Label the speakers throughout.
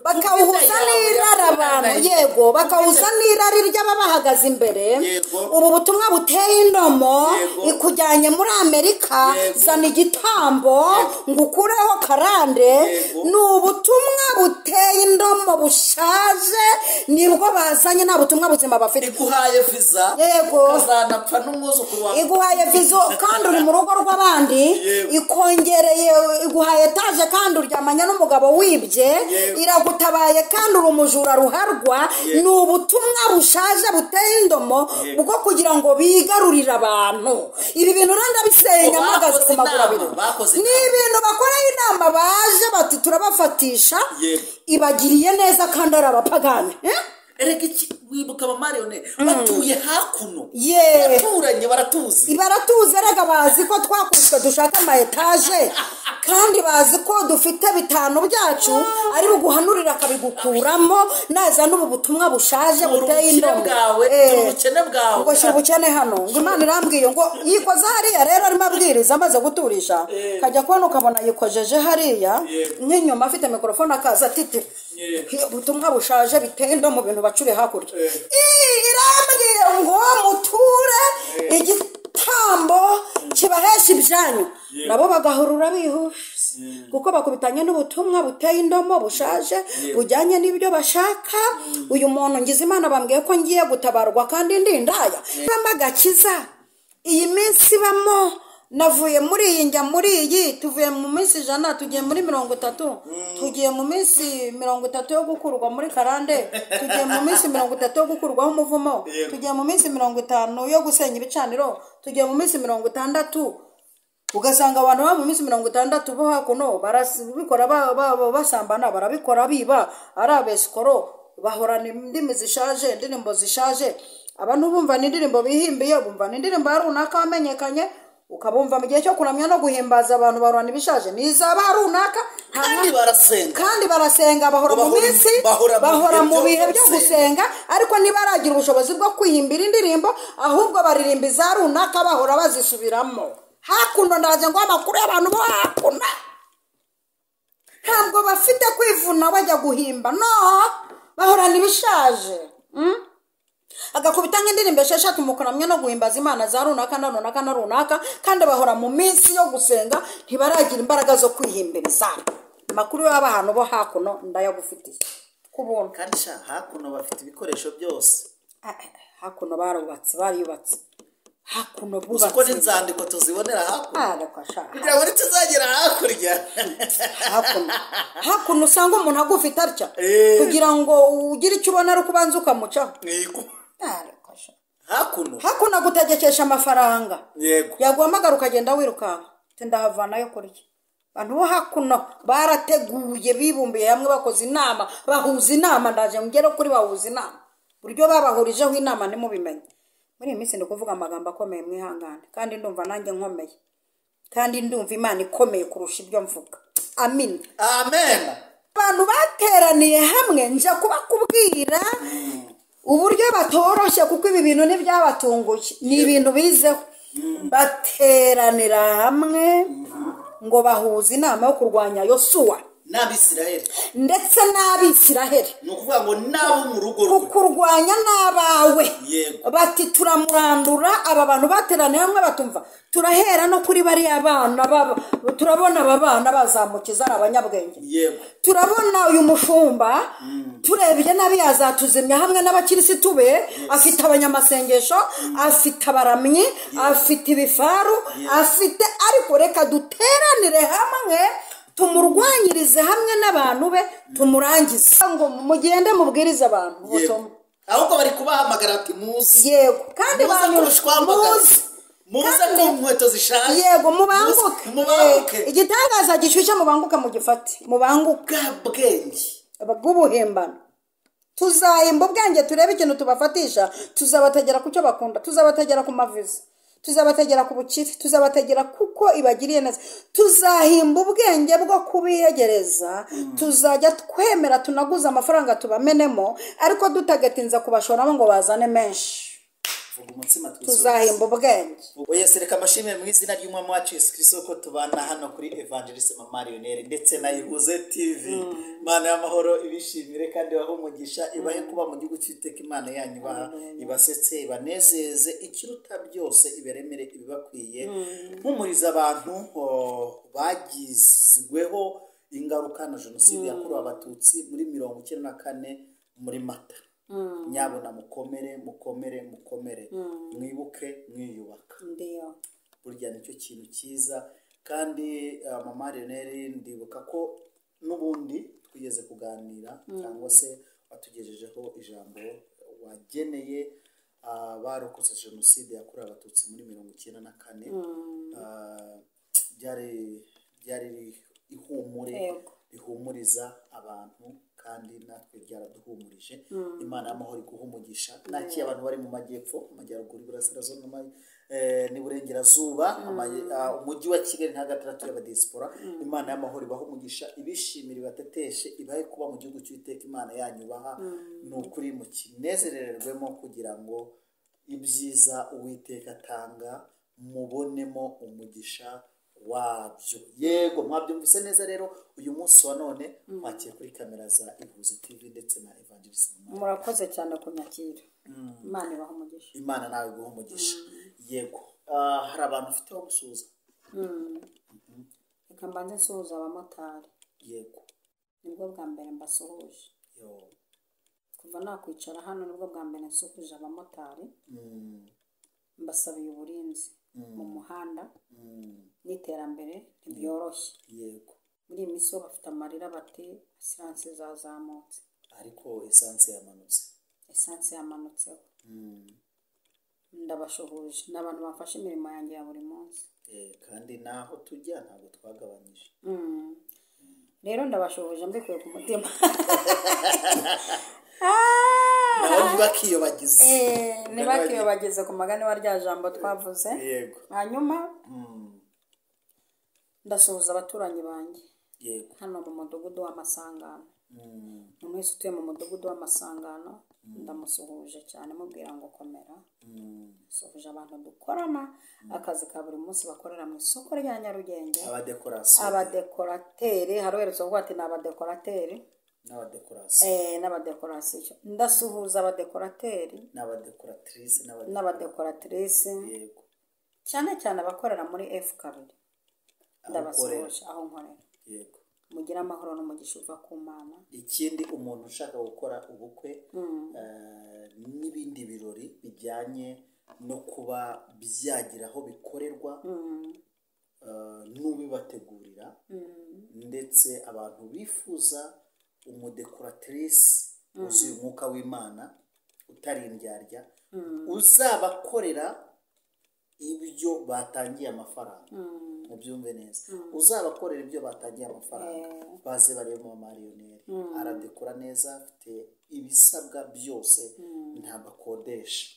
Speaker 1: Bakawuhuza n'irari abantu, yego, bakawuhuza n'irari ry'ababahagaze imbere. Ubu butumwa buteye indomo, ikujyanye muri Amerika, zana igitambo ngo ukureho karande. Ni ubutumwa buteye indomo bushaje, nibwo bazanye, nta butumwa buzima bafite.
Speaker 2: Iguhaye visa,
Speaker 1: yego,
Speaker 2: ukazanapfa n'umwuzukuru wawe.
Speaker 1: Iguhaye visa kandi uri mu rugo rw'abandi, ikongereye, iguhaye etaje kandi uryamanye n'umugabo wibye, iragutabaye kandi uri umujura ruharwa. Ni ubutumwa bushaje buteye indomo bwo kugira ngo bigarurire abantu. Ibi bintu rero ndabisenya mpagaze ku maguru abiri. Ni ibintu bakoraho inama, baje bati turabafatisha, ibagiriye neza kandi ari abapagani.
Speaker 2: Erega iki wibuka abamariyone batuye hakuno, baturanye, baratuzi,
Speaker 1: baratuzi. Erega bazi ko twakubiswe dushaka ama etaje, kandi bazi ko dufite bitanu byacu, ari buguhanurira akabigukuramo, naza n'ubu butumwa bushaje buteye indomo.
Speaker 2: Ngo
Speaker 1: shyira ubukene hano, ngo Imana irambwiye ngo yikoze hariya. Rero arimo abwiriza amaze guturisha, kajya kubona ukabona yikojeje hariya nk'inyuma, afite mikorofone, akaza atitira ubutumwa bushaje biteye indomo, bintu bacure hakurya. Irambwiye ngo muture igitambo kibahesha ibyanyu, nabo bagahurura bihuse, kuko bakubitanye n'ubutumwa buteye indomo bushaje bujyanye n'ibyo bashaka. Uyu muntu ngize Imana bambwiye ko ngiye gutabarwa kandi ndi indaya. Bamo agakiza iyi minsi bamo, navuye muri iyi njya muri iyi, tuvuye mu minsi 100 tugiye muri 30, tugiye mu minsi 30 yo gukurwa muri karande, tugiye mu minsi 30 yo gukurwaho umuvumo, tugiye mu minsi 50 yo gusenya ibicaniro, tugiye mu minsi 60. Ugasanga abantu ba mu minsi 60 bo hakuno barabikora, basambana, barabikora biba, ari abesikoro, bahorana indimi zishaje, indirimbo zishaje. Abantu bumva n'indirimbo bihimbiye, bumva n'indirimbo ya runaka wamenyekanye, ukabumva mu gihe cyo kuramya no guhimbaza abantu barwana ibishaje nizaba runaka.
Speaker 2: Kandi barasenga,
Speaker 1: kandi barasenga, bahora mu minsi, bahora mu bihe byo gusenga, ariko ntibaragira ubushobozi bwo kwihimbira indirimbo, ahubwo baririmba iza runaka bahora bazisubiramo. Hakuno ndaje ngo amakuru y'abantu bo hakuno ntabwo bafite kwivuna bajya guhimba, no bahorana ibishaje. Agakubita nk'indirimbo 6 mu kuramya no guhimbaza Imana za runaka na runaka na runaka, kandi bahora mu minsi yo gusenga, ntibaragira imbaraga zo kwihimbiriza. Amakuru y'abantu bo hakuno ndayagufitiye kubona.
Speaker 2: Kandi sha hakuno bafite ibikoresho byose.
Speaker 1: Hakuno barubatse, bariyubatse. Hakuno bubatse.
Speaker 2: Uko n'inzandiko tuzibonera hakuno.
Speaker 1: Kugira
Speaker 2: ngo tuzagera hakurya.
Speaker 1: Hakuno. Hakuno usanga umuntu agufite atya, kugira ngo ugire icyo ubona ari kubanza ukamucaho.
Speaker 2: Hakuno.
Speaker 1: Hakuno agutegekesha amafaranga.
Speaker 2: Yego.
Speaker 1: Yaguhamagara ukagenda wirukanka. Ndahavanayo kurya. Abantu bo hakuno barateguye, bibumbiye hamwe, bakoze inama, bahuza inama. Ndaje ngere kuri bahuza inama. Buryo babahurijeho inama ntimubimenye. Muri iyi minsi ndi kuvuga amagambo akomeye, mwihangane, kandi ndumva nanjye nkomeye, kandi ndumva Imana ikomeye kurusha ibyo mvuga. Amin.
Speaker 2: Amen.
Speaker 1: Abantu bateraniye hamwe, nja kubakubwira uburyo batoroshye, kuko ibi bintu ntibyabatunguye, ni ibintu bizeho. Bateranira hamwe ngo bahuze inama yo kurwanya Yosuwa
Speaker 2: n'Abisiraheli,
Speaker 1: ndetse n'Abisiraheli,
Speaker 2: ni ukuvuga ngo nabo mu rugo rwe,
Speaker 1: kukurwanya n'abawe. Bati turamurandura. Aba bantu bateraniye hamwe batumva turahera no kuri bariya bana, turabona aba bana bazamukiza ari abanyabwenge. Turabona uyu mushumba turebye nabi yazatuzimya hamwe n'abakirisitu be, afite abanyamasengesho, afite abaramyi, afite ibifaru, afite, ariko reka duteranire hamwe tumurwanyirize hamwe n'abantu be, tumurangize. Ngo mugende mubwirize abantu ubutumwa.
Speaker 2: Ahubwo bari kubahamagara ati muze.
Speaker 1: Yego, kandi
Speaker 2: muze, muze ku nkweto zishaje.
Speaker 1: Yego, mubanguke.
Speaker 2: Mubanguke.
Speaker 1: Igitangaza gishyushye mubanguke, mugifate. Mubanguke
Speaker 2: bwenge
Speaker 1: bw'ubuhimbano. Tuzahimba ubwenge, turebe ikintu tubafatisha, tuzabategera ku cyo bakunda, tuzabategera ku maviza, tuzabategera ku bukire, tuzabategera kuko ibagiriye neza. Tuzahimba ubwenge bwo kubiyegereza, tuzajya twemera tunaguza amafaranga tubamenemo, ariko dutagatinza kubashoramo ngo bazane menshi.
Speaker 2: Vuga umutsima twisoza.
Speaker 1: Tuzahimba ubwenge.
Speaker 2: Oya, sereka amashimwe mu izina ry'umwami wacu Yesu Kristo ko tubana hano kuri Evangeliste Mama Lionel ndetse na Ihuze TV. Imana y'amahoro ibishimire kandi ibahe umugisha, ibahe kuba mu gihugu cy'Uwiteka Imana yanyu ibaha, ibasetse, ibanezeze, ikiruta byose iberemere ibibakwiye. Mpumuriza abantu bagizweho ingaruka na jenoside yakorewe Abatutsi muri 94 muri Mata. Nyabona mukomere, mukomere, mukomere, mwibuke mwiyubaka.
Speaker 1: Ndiyo.
Speaker 2: Burya nicyo kintu cyiza. Kandi Mama Lionel, ndibuka ko n'ubundi twigeze kuganira cyangwa se watugejejeho ijambo wageneye abarokotse jenoside yakorewe Abatutsi muri 94. Byari ihumure rihumuriza abantu, kandi natwe ryaraduhumurije. Imana y'amahoro iguha umugisha. Nakiye abantu bari mu majyepfo, amajyaruguru, iburasirazuba n'iburengerazuba, umujyi wa Kigali nta gatandatu y'abadiaspora. Imana y'amahoro ibahe umugisha, ibishimire, ibateteshe, ibahe kuba mu gihugu cy'Uwiteka Imana yanyu ibaha. Ni ukuri mukinezererwemo kugira ngo ibyiza Uwiteka atanga mubonemo umugisha wabyo. Yego, mwabyumvise neza. Rero uyu munsi wa none mwakiye kuri kamera za Ihuze TV ndetse na Evangeliste Mama.
Speaker 1: Murakoze cyane kunyakira. Imana ibaha umugisha.
Speaker 2: Imana nawe iguha umugisha. Yego, hari abantu ufite wo gusuhuza?
Speaker 1: Reka mbanze nsuhuza abamotari.
Speaker 2: Yego.
Speaker 1: Nibwo bwa mbere mbasuhuje.
Speaker 2: Yo.
Speaker 1: Kuva nakwicara hano nibwo bwa mbere nsuhuje abamotari. Mbasabiye uburinzi mu muhanda n'iterambere ntibyoroshye.
Speaker 2: Yego.
Speaker 1: Muri iyi minsi bo bafite amarira bati assurance zazamutse.
Speaker 2: Ariko essence yamanutse.
Speaker 1: Essence yamanutseho. Ndabashuhuje, ni abantu bamfasha imirimo yanjye ya buri munsi.
Speaker 2: Kandi naho tujya ntabwo twagabanyije.
Speaker 1: Rero ndabashuhuje mbikuye ku mutima.
Speaker 2: Naho ntibakiyobagize.
Speaker 1: Ntibakiyobagize ku magani wa rya jambo twavuze.
Speaker 2: Yego.
Speaker 1: Hanyuma ndasuhuza abaturanyi banjye
Speaker 2: Yego.
Speaker 1: hano mu mudugudu w'Amasangano. Umuntu wese utuye mu mudugudu w'Amasangano ndamusuhuje cyane, mubwira ngo komera. Nsuhuje abantu dukorana akazi ka buri munsi bakorera mu isoko rya Nyarugenge.
Speaker 2: Abadekorasiyo.
Speaker 1: Abadekorateri, hari uherutse kuvuga ati ni abadekorateri.
Speaker 2: N'abadekorasiyo.
Speaker 1: N'abadekorasiyo. Ndasuhuza abadekorateri
Speaker 2: n'abadekoratrice
Speaker 1: n'abadekoratrice.
Speaker 2: Yego.
Speaker 1: Cyane cyane abakorera muri F2.
Speaker 2: Aho ukorera.
Speaker 1: Ndabasuhuje aho nkorera.
Speaker 2: Yego.
Speaker 1: Mugire amahoro n'umugisha uva ku Mana.
Speaker 2: Ikindi, umuntu ushaka gukora ubukwe n'ibindi birori bijyanye no kuba byagira aho bikorerwa n'ubibategurira, ndetse abantu bifuza umudekoratrice wuzuye umwuka w'Imana, utari indyarya, uzabakorera ibyo batangiye amafaranga, mubyumve neza, uzabakorera ibyo batangiye amafaranga, baze barebe Mama Lionel. Aradekora neza, afite ibisabwa byose, ntabwo akodesha.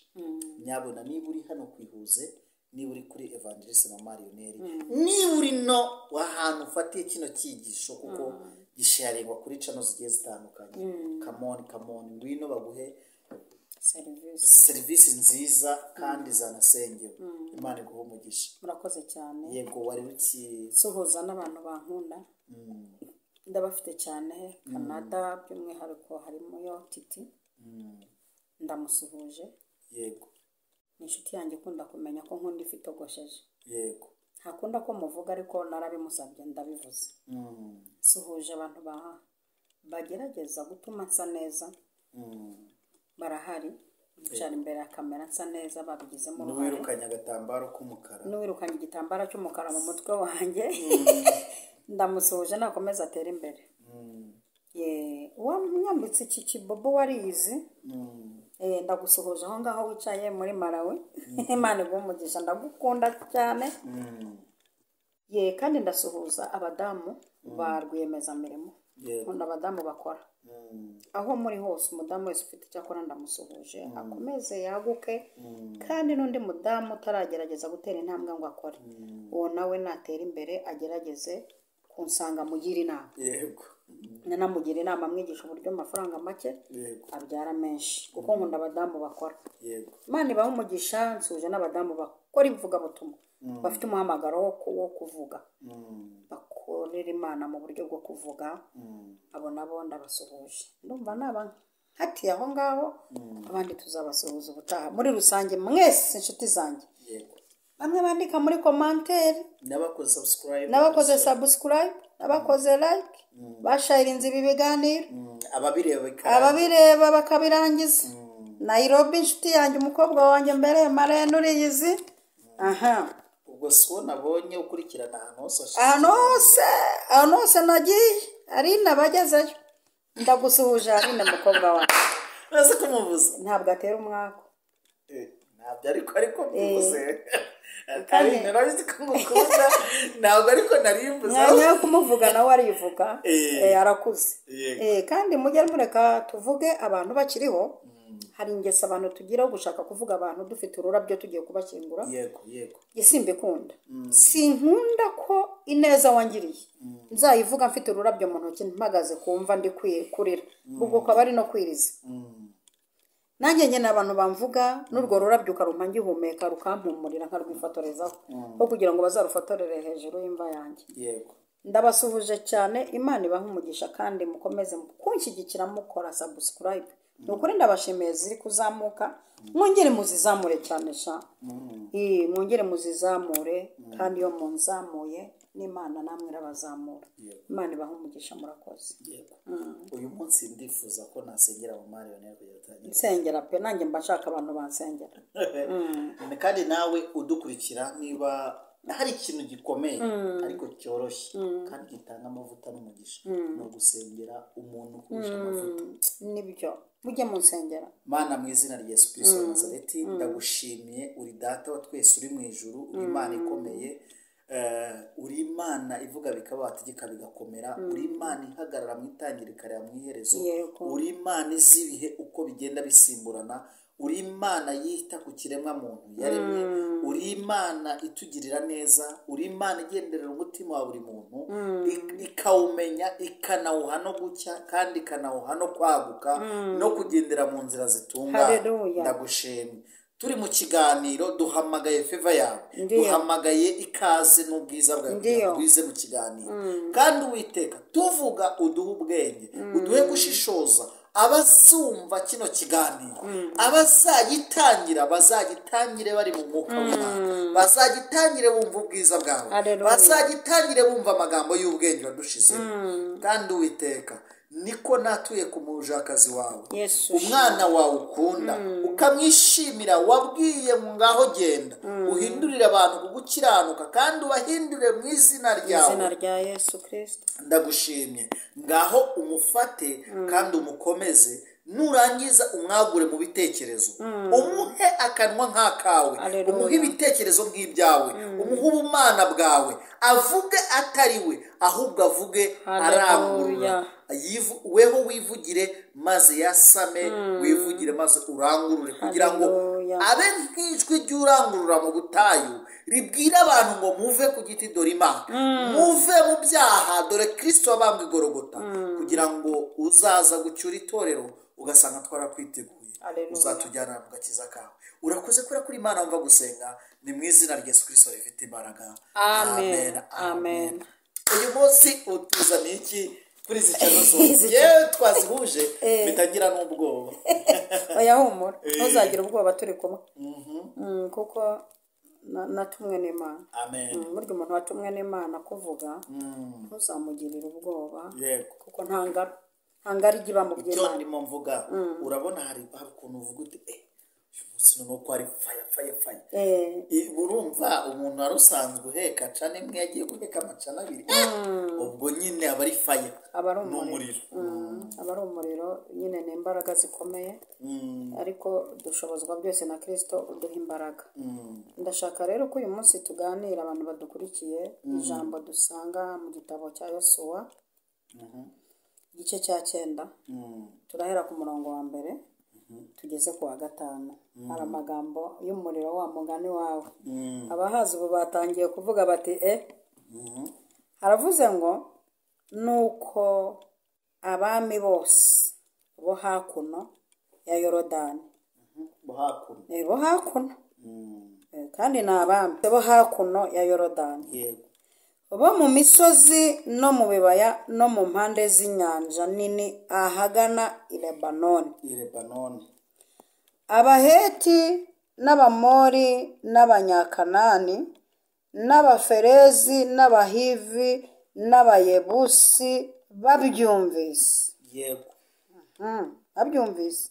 Speaker 2: Nyabona niba uri hano ku Ihuze, niba uri kuri Evangeliste Mama Lionel, niba uri no ahantu ufatiye kino cyigisho, kuko gisharingwa kuri channel zigiye zitandukanye, come on, come on, ngwino baguhe
Speaker 1: serivisi,
Speaker 2: serivisi nziza kandi zanasengewe. Imana iguhe umugisha.
Speaker 1: Murakoze cyane.
Speaker 2: Yego, wari uki
Speaker 1: Suhuza n'abantu bankunda, ndabafite cyane Canada, by'umwihariko harimo yo Titi, ndamusuhuje.
Speaker 2: Yego.
Speaker 1: Ni inshuti yanjye ikunda kumenya ko nkunda ifi itogosheje.
Speaker 2: Yego.
Speaker 1: Ntakunda ko muvuga, ariko narabimusabye ndabivuze. Suhuje abantu bagerageza gutuma nsa neza. Barahari, bicara imbere ya kamera nsa neza, babigizemo uruhare.
Speaker 2: N'uwirukanye agatambaro k'umukara.
Speaker 1: N'uwirukanye igitambaro cy'umukara mu mutwe wanjye ndamusuhuje, nakomeza atere imbere. Ye, uwanyambitse iki kibobo warizi, ndagusuhuje aho ngaho wicaye muri Malawi, Imana iguhe umugisha, ndagukunda cyane. Ye, kandi ndasuhuza abadamu ba rwiyemezamirimo.
Speaker 2: Yego.
Speaker 1: Nkunda abadamu bakora aho muri hose. Umudamu wese ufite icyo akora ndamusuhuje, akomeze yaguke, kandi n'undi mudamu utaragerageza gutera intambwe ngo akore, uwo nawe natera imbere agerageze kunsanga mugire inama.
Speaker 2: Yego.
Speaker 1: Nanamugira inama, amwigisha uburyo amafaranga make abyara menshi, kuko nkunda abadamu bakora. Imana ibahe umugisha. Nsuje n'abadamu bakora ivugabutumwa, bafite umuhamagaro wo kuvuga, bakorera Imana mu buryo bwo kuvuga. Abo nabo ndabasuhuje. Ndumva naba nkatiye aho ngaho, abandi tuzabasuhuza ubutaha. Muri rusange mwese inshuti zanjye, bamwe bandika muri commentaire,
Speaker 2: n'abakoze subscribe,
Speaker 1: n'abakoze subscribe, n'abakoze like, basharinze ibi biganiro,
Speaker 2: ababireba bikarangira.
Speaker 1: Ababireba bakabirangiza. Nairobi, inshuti yanjye, umukobwa wanjye mbere marene uriyizi aha.
Speaker 2: Ubwo si wo nabonye ukurikirana ahantu hose washize.
Speaker 1: Ahantu hose, ahantu hose nagiye Aline abagezeyo. Ndagusuhuje Aline, mukobwa wanjye.
Speaker 2: Urazi kumuvuza.
Speaker 1: Ntabwo atera umwaku.
Speaker 2: Ntabyo ariko mbivuze, Aline urabizi ko ngukunda, ntabwo ariko narimbuze.
Speaker 1: Mwanya wo kumuvuga nawe arivuga. Arakuze. Kandi mujye mureka tuvuge abantu bakiriho. Hari ingeso abantu tugira yo gushaka kuvuga abantu dufite ururabyo tugiye kubashyingura.
Speaker 2: yego yego
Speaker 1: Simbikunda, sinkunda ko ineza wangiriye nzayivuga mfite ururabyo mu ntoki, mpagaze kumva ndi kurira, ubwo ukaba ari no kwiriza. Nanjye nyine abantu bamvuga n'urwo rurabyo ukarumpa ngihumeka, rukampumurira, nkarwifotorezaho aho kugira ngo bazarufotorere hejuru y'imva yanjye. Ndabasuhuje cyane, Imana ibahe umugisha, kandi mukomeze kunshyigikira mukora subscribe. Ni ukuri ndabashimiye, ziri kuzamuka, mwongere muzizamure cyane sha. Mwongere muzizamure, kandi iyo munzamuye n'Imana namwe irabazamura. Imana ibahe umugisha, murakoze.
Speaker 2: Yego, uyu munsi ndifuza ko nasengera mu Mariyone kugira utangire.
Speaker 1: Nsengera pe, nanjye mba nshaka abantu bansengera.
Speaker 2: Kandi nawe udukurikira, niba hari ikintu gikomeye ariko cyoroshye kandi gitanga amavuta n'umugisha, ni ugusengera umuntu kurusha amavuta.
Speaker 1: Nibyo, mujye munsengera.
Speaker 2: Mana, mu izina rya Yesu Kirisito wa Nazareti, ndagushimiye. Uri Data wa twese uri mu ijuru, uri Imana ikomeye, uri Imana ivuga bikaba, wategeka bigakomera, uri Imana ihagarara mu itangira ikareba mu iherezo, uri Imana izi ibihe uko bigenda bisimburana, uri Imana yita ku kiremwa muntu yaremye, uri Imana itugirira neza, uri Imana igenderera umutima wa buri muntu, ikawumenya, ikanawuha no gucya, kandi ikanawuha no kwaguka no kugendera mu nzira zitunganye.
Speaker 1: Haleluya.
Speaker 2: Ndagushimye. Turi mu kiganiro, duhamagaye favor yawe,
Speaker 1: Ndiyo.
Speaker 2: duhamagaye ikaze n'ubwiza bwawe kugira ngo bize mu kiganiro. Kandi Uwiteka, tuvuga uduhe ubwenge, uduhe gushishoza. Abazumva kino kiganiro, abazagitangira, bazagitangire bari mu mwuka w'Imana, bazagitangire bumva ubwiza bwawe,
Speaker 1: Haleluya.
Speaker 2: bazagitangire bumva amagambo y'ubwenge wadushizemo. Kandi Uwiteka, niko natuye ku mujakazi wawe,
Speaker 1: Yesu.
Speaker 2: umwana wawe ukunda ukamwishimira, wabwiye ngo ngaho genda uhindurire abantu ku gukiranuka, kandi ubahindure mu izina ryawe.
Speaker 1: Izina rya Yesu Kirisito.
Speaker 2: Ndagushimye. Ngaho umufate kandi umukomeze, nurangiza umwagure mu bitekerezo, umuhe akanwa nk'akawe,
Speaker 1: Haleluya.
Speaker 2: umuhe ibitekerezo nk'ibyawe, umuhe ubumana bwawe, avuge atari we, ahubwo avuge
Speaker 1: Haleluya.
Speaker 2: arangurura. Weho wivugire maze yasame, wivugire maze urangurure, kugira ngo
Speaker 1: Haleluya.
Speaker 2: abe nk'ijwi ry'urangurura mu butayu, ribwira abantu ngo muve ku giti, dore Imana, muve mu byaha, dore Kirisito wabambwe i Gorogota, kugira ngo uzaza gucyura itorero ugasanga twarakwiteguye.
Speaker 1: Haleluya.
Speaker 2: Uzatujyana mu gakiza kawe. Urakoze kubera kuri Imana wumva gusenga. Ni mu izina rya Yesu Kirisito rifite imbaraga.
Speaker 1: Amen, amen.
Speaker 2: Uyu munsi utuzaniye iki kuri izi channel zose?
Speaker 1: Izi
Speaker 2: Yewe, twazihuje bitagira n'ubwoba.
Speaker 1: Oya, humura, ntuzagire ubwoba turi kumwe, kuko natumwe n'Imana.
Speaker 2: Amen.
Speaker 1: Burya umuntu watumwe n'Imana kuvuga, ntuzamugirire ubwoba, kuko nta ngaro, nta ngaro ijya iba mu
Speaker 2: Icyo
Speaker 1: by'Imana.
Speaker 2: ndimo mvuga, urabona hari ukuntu uvuga uti uyu munsi noneho ko ari fire, fire, fire. Urumva umuntu wari usanzwe uheka channel imwe yagiye guheka ama channel abiri, ubwo nyine aba ari fire.
Speaker 1: Aba ari
Speaker 2: ni
Speaker 1: umuriro.
Speaker 2: Umuriro.
Speaker 1: Aba ari umuriro nyine, ni imbaraga zikomeye, ariko dushobozwa byose na Kirisito uduha imbaraga. Ndashaka rero ko uyu munsi tuganira, abantu badukurikiye, ijambo dusanga mu gitabo cya Yosuwa, igice cya 9. Turahera ku murongo wa 1 tugeze ku wa 5. Hari amagambo y'umuriro, wa mugani wawe. Abahazi ubu batangiye kuvuga bati haravuze ngo nuko. Abami bose bo hakuno ya Yorodani,
Speaker 2: Bo hakuno.
Speaker 1: Bo hakuno. Kandi ni abami bo hakuno ya Yorodani, bo mu misozi no mu bibaya no mu mpande z'inyanja nini ahagana i Lebanoni,
Speaker 2: I Lebanoni.
Speaker 1: Abaheti n'Abamori n'Abanyakanani n'Abaferezi n'Abahivi n'Abayebusi babyumvise, babyumvise,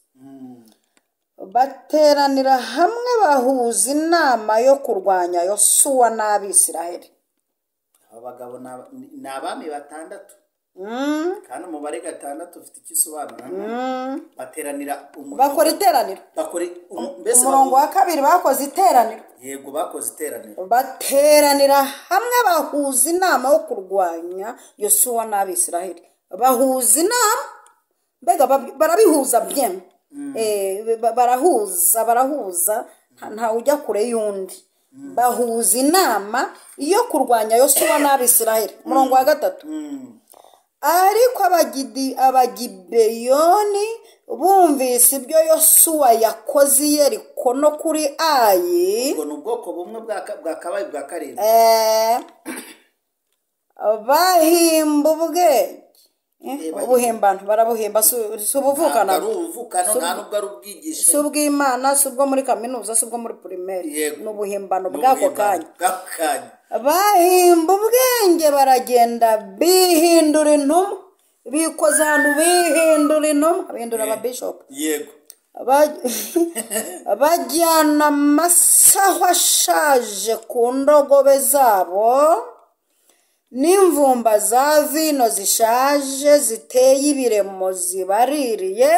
Speaker 1: bateranira hamwe bahuza inama yo kurwanya Yosuwa n'Abisiraheli.
Speaker 2: Aba bagabo ni abami batandatu, kandi umubare 6 ufite icyo usobanura. Bateranira
Speaker 1: bakora iteraniro.
Speaker 2: Bakora mbese
Speaker 1: Umurongo wa 2, bakoze iteraniro.
Speaker 2: Yego, bakoze iteraniro.
Speaker 1: Bateranira hamwe bahuza inama yo kurwanya Yosuwa n'Abisiraheli. Bahuza inama, mbega barabihuza bien. Barahuza, nta ujya kure y'undi. Bahuza inama yo kurwanya Yosuwa n'Abisiraheli. Umurongo wa 3, ariko Abagibeyoni bumvise ibyo Yosuwa yakoze i Yeriko no kuri Ayi.
Speaker 2: Ubwo ni ubwoko bumwe bwakabaye bwa 7.
Speaker 1: Bahimba ubwenge. Ubuhimbano barabuhimba, si ubuvukano,
Speaker 2: Ntabwo ari ubuvukano, nta nubwo ari ubwigisha,
Speaker 1: si ubw'Imana, si ubwo muri kaminuza, si ubwo muri primaire, ni ubuhimbano bw'ako kanya. Bahimba ubwenge, baragenda bihindura intumwa, bikoze ahantu bihindura intumwa, bihindura ababishopu. Bajyana amasaho ashaje ku ndogobe zabo n'imvumba za vino zishaje ziteye ibiremo zibaririye,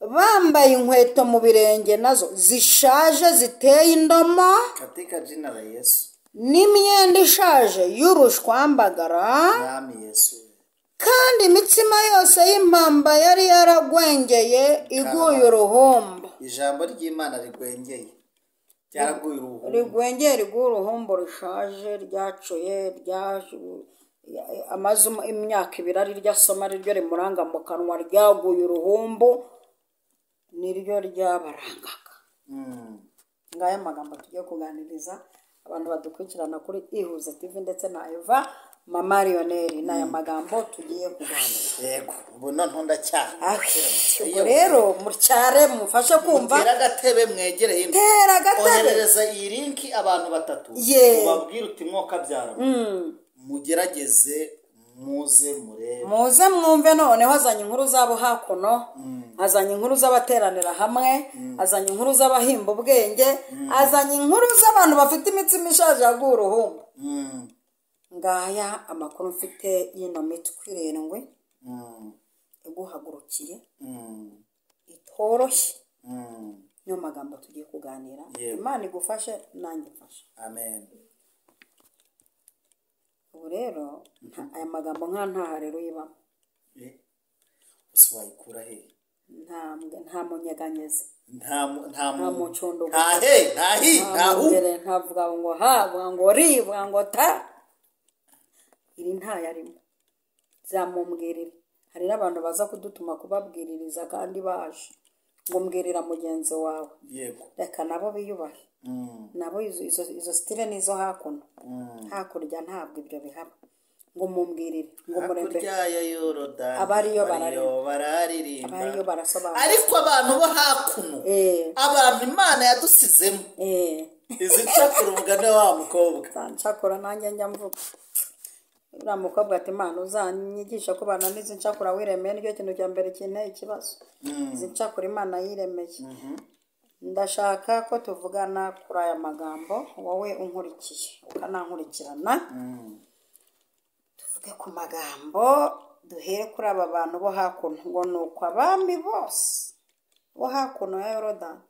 Speaker 1: bambaye inkweto mu birenge nazo zishaje ziteye indomo,
Speaker 2: Katika jina la Yesu.
Speaker 1: n'imyenda ishaje y'ubushwambagara,
Speaker 2: Mwami Yesu.
Speaker 1: kandi imitsima yose y'impamba yari yaragwengeye iguye uruhumbu.
Speaker 2: Ijambo ry'Imana rigwengeye ryaraguye uruhumbu.
Speaker 1: Rigwengeye, riguye uruhumbu rushaje, ryacuye, amaze imyaka 2 ari ryo asoma, ari ryo rimuranga mu kanwa, ryaguye uruhumbu, niryo ryabarangaga. Ngaya magambo tugiye kuganiriza abantu badukurikirana kuri Ihuze TV ndetse na Eva Mama Lionel, ni aya magambo tugiye kuganira.
Speaker 2: Yego, ubu noneho ndacyara.
Speaker 1: Ubwo rero mucyare, mufashe kumva.
Speaker 2: Tera agatebe mwegere hino.
Speaker 1: Tera agatebe.
Speaker 2: Oherereza iyi linki abantu 3. Ubabwire uti mwoka byara. Mugerageze muze murebe.
Speaker 1: Muze mwumve. Noneho azanye inkuru zabo hakuno, azanye inkuru z'abateranira hamwe, azanye inkuru z'abahimba ubwenge, azanye inkuru z'abantu bafite imitsima ishaje yaguye uruhumbu. Ngaya amakuru mfite y'ino mitwe 7 iguhagurukiye itoroshye. Niyo magambo tugiye kuganira. Imana igufashe nanjye mfashe.
Speaker 2: Amen.
Speaker 1: Ubu rero aya magambo nka ntaha rero yibamo.
Speaker 2: Ese wayikura he?
Speaker 1: Nta munyeganyezi,
Speaker 2: Nta
Speaker 1: nta mucondo,
Speaker 2: nta he, nta hi, nta hu.
Speaker 1: Ntavuga ngo ha, vuga ngo ri, vuga ngo ta. Iri ntayarimo. Zamumbwirira. Hari n'abantu baza kudutuma kubabwiririza kandi baje ngo mbwirira mugenzi wawe.
Speaker 2: Yego.
Speaker 1: Reka nabo biyubahe. Nabo izo stile nizo hakuno. Hakurya ntabwo ibyo bihaba. Ngo mumbwirire, ngo murembe.
Speaker 2: Hakurya ya Yorodani
Speaker 1: Abariyo
Speaker 2: bararirimba,
Speaker 1: abariyo barasobanura.
Speaker 2: Ariko abantu bo hakuno, abantu Imana yadusizemo, izi ncakura umugani wa mukobwa.
Speaker 1: Ncakura nanjye njya mvuga. Uriya mukobwa ati Imana uzanyigisha kubana n'izi ncakura wiremeye, nicyo kintu cya mbere kinteye ikibazo. Izi ncakura Imana yiremeye. Ndashaka ko tuvugana kuri aya magambo, wowe unkurikiye ukanankurikirana. Tuvuge ku magambo, duhere kuri aba bantu bo hakuno. Ngo ni uko abami bose bo hakuno ya Yorodani,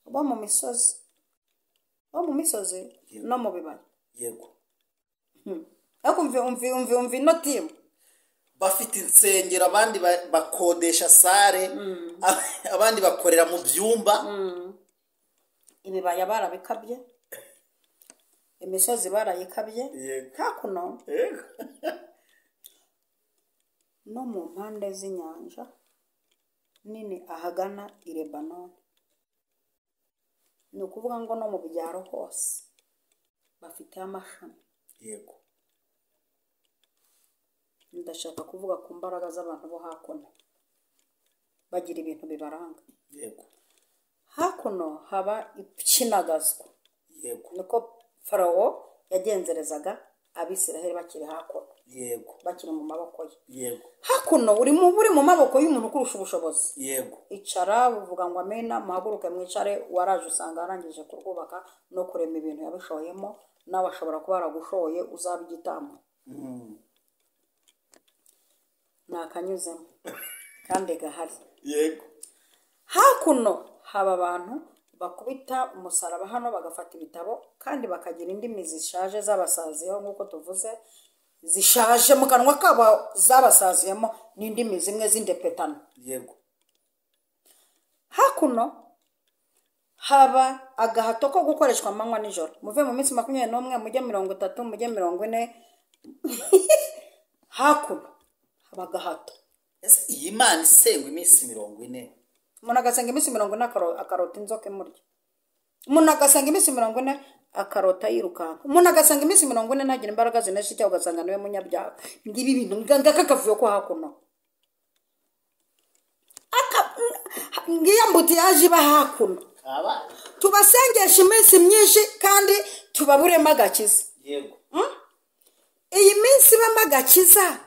Speaker 1: bo mu misozi, no mu bibaya.
Speaker 2: Yego.
Speaker 1: Ariko umve ino timu
Speaker 2: bafite insengero, abandi bakodesha sare, abandi bakorera mu byumba.
Speaker 1: Ibibaya barabikabye, imisozi barayikabye. Hakuno. No mu mpande z'inyanja nini ahagana i Lebanoni. Ni ukuvuga ngo no mu byaro hose bafite amashami.
Speaker 2: Yego.
Speaker 1: Ndashaka kuvuga ku mbaraga z'abantu bo hakuno, bagira ibintu bibaranga.
Speaker 2: Yego.
Speaker 1: Hakuno haba ikinagazwa.
Speaker 2: Yego.
Speaker 1: Niko Farawo yagenzerezaga Abisiraheli bakiri hakuno.
Speaker 2: Yego.
Speaker 1: Bakiri mu maboko ye.
Speaker 2: Yego.
Speaker 1: Hakuno uri mu maboko y'umuntu kurusha ubushobozi.
Speaker 2: Yego.
Speaker 1: Icara uvuga ngo amena, muhaguruke mwicare, waraje usanga arangije kurwubaka no kurema ibintu yabishoyemo, nawe ashobora kuba yaragushoye uzaba igitambo. Nakanyuzemo kandi gahari.
Speaker 2: Yego.
Speaker 1: Hakuno haba abantu bakubita umusaraba hano bagafata ibitabo kandi bakagira indimi zishaje zabasaziyeho, nk'uko tuvuze zishaje mu kanwa kabo zabasaziyemo n'indimi zimwe z'indepetano.
Speaker 2: Yego.
Speaker 1: Hakuno haba agahato ko gukoreshwa amanywa nijoro. Muve mu minsi 21 mujye 30 mujye 40. Hakuno haba agahato.
Speaker 2: Ese iyi Imana isengwa iminsi 40?
Speaker 1: Umuntu agasenga iminsi 40 akarota inzoka imurya. Umuntu agasenga iminsi 40 akarota yirukanka. Umuntu agasenga iminsi 40 ntagira imbaraga zinesha icyaha, ugasanga niwe munyabyaha. Ngibi bintu ngaka kavuyo ko hakuno. Ngiya mbuti yaje iba hakuno. Tubasengesha iminsi myinshi kandi tubaburemo agakiza.
Speaker 2: Yego.
Speaker 1: Iyi minsi ibamo agakiza,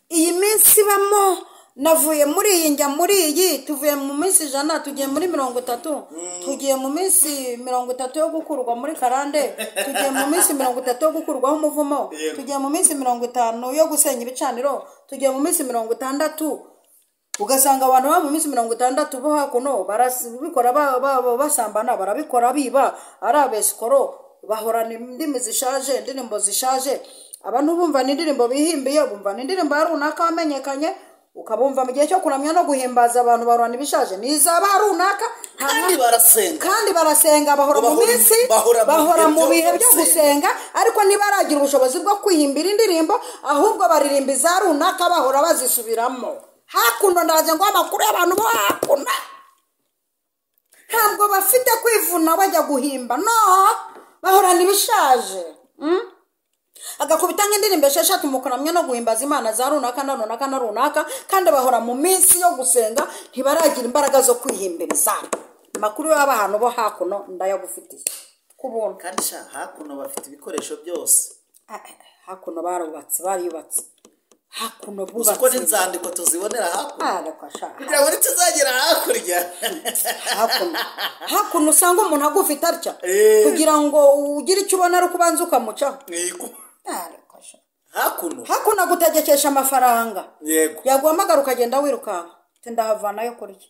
Speaker 1: iyi minsi ibamo navuye muri iyi njya muri iyi, tuvuye mu minsi 100 tugiye muri 30, tugiye mu minsi 30 yo gukurwa muri karande, tugiye mu minsi 30 yo gukurwaho umuvumo, tugiye mu minsi 50 yo gusenya ibicaniro, tugiye mu minsi 60. Ugasanga abantu ba mu minsi 60 bo hakuno barabikora basambana, barabikora biba ari abesikoro, bahorana indimi zishaje, indirimbo zishaje. Abantu bumva n'indirimbo bihimbiye, bumva n'indirimbo ya runaka wamenyekanye, ukabumva mu gihe cyo kuramya no guhimbaza abantu barwana ibishaje nizaba runaka.
Speaker 2: Kandi
Speaker 1: barasenga, bahora mu minsi, bahora mu bihe byo gusenga, ariko ntibaragira ubushobozi bwo kwihimbira indirimbo, ahubwo baririmba iza runaka bahora bazisubiramo. Hakuno ndaje ngo amakuru y'abantu bo hakuno ntabwo bafite kwivuna bajya guhimba, no bahorana ibishaje. Agakubita nk'indirimbo 6 mu kuramya no guhimbaza Imana za runaka na runaka na runaka, kandi bahora mu minsi yo gusenga, ntibaragira imbaraga zo kwihimbiriza. Amakuru y'abantu bo hakuno ndayagufitiye kubona.
Speaker 2: Kandi sha hakuno bafite ibikoresho byose.
Speaker 1: Hakuno barubatse, bariyubatse. Hakuno bubatse.
Speaker 2: Uko n'inzandiko tuzibonera hakuno.
Speaker 1: Kugira
Speaker 2: ngo ntituzagera hakurya.
Speaker 1: Hakuno. Hakuno usanga umuntu agufite atya kugira ngo ugire icyo ubona ari kubanza ukamucaho.
Speaker 2: Yego. Hakuno.
Speaker 1: Hakuno agutegekesha amafaranga.
Speaker 2: Yego.
Speaker 1: Yaguhamagara ukagenda wirukanka. Ndahavanayo kurya.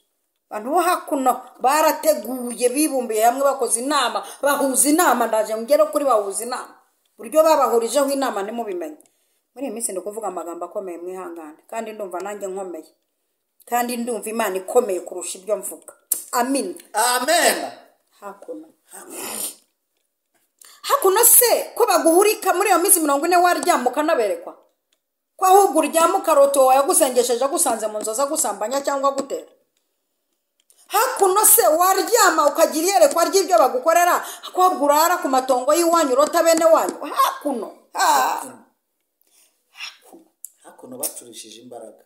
Speaker 1: Abantu bo hakuno barateguye, bibumbiye hamwe, bakoze inama, bahuza inama. Ndaje ngere kuri bahuza inama. Buryo babahurijeho inama ntimubimenye. Muri iyi minsi ndi kuvuga amagambo akomeye, mwihangane, kandi ndumva nanjye nkomeye, kandi ndumva Imana ikomeye kurusha ibyo mvuga. Amin.
Speaker 2: Amen.
Speaker 1: Hakuno. Hakuno se ko baguhurika muri iyo minsi 40 waryama ukanaberekwa, ko ahubwo uryama ukarota uwo yagusengesheje agusanze mu nzozi agusambanya cyangwa agutera. Hakuno se waryama ukagira iyerekwa ry'ibyo bagukorera, ko ahubwo urara ku matongo y'iwanyu urota bene wanyu. Hakuno.
Speaker 2: Hakuno bacurishije imbaraga.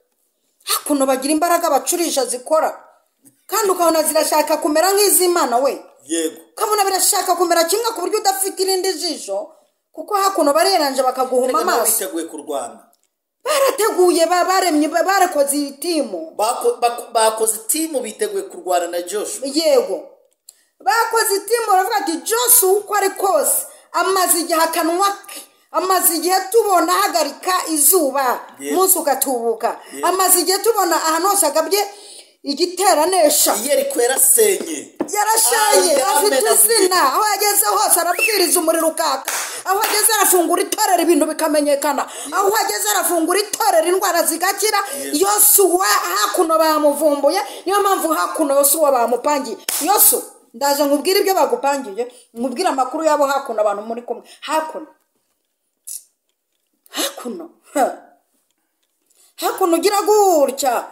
Speaker 1: Hakuno bagira imbaraga bacurisha zikora, kandi ukabona zirashaka kumera nk'iz'Imana we.
Speaker 2: Yego.
Speaker 1: Ukabona birashaka kumera kimwe ku buryo udafite irindi jisho, kuko hakuno bareranje bakaguhuma amaso.
Speaker 2: Biteguye kurwana.
Speaker 1: Barateguye, baremye, barakoze itimu.
Speaker 2: Bakoze itimu, biteguye kurwana na Joshua.
Speaker 1: Yego. Bakoze itimu baravuga ati Joshua uko ari kose amaze igihe akanwa ke, amaze igihe tubona ahagarika izuba umunsi ugatubuka, amaze igihe tubona ahantu hose agabye igiteranesha.
Speaker 2: Yeriko yarasenye,
Speaker 1: yarashenye, afite izina, aho yageze hose arabwiriza umuriro ukaka, aho ageze arafungura itorero ibintu bikamenyekana, aho ageze arafungura itorero indwara zigakira. Yosuwa hakuno bamuvumbuye, niyo mpamvu hakuno Yosuwa bamupangiye. Yosu ndaje nkubwire ibyo bagupangiye, nkubwire amakuru yabo hakuno abantu muri kumwe. Hakuno. Hakuno. Hakuno ugira gutya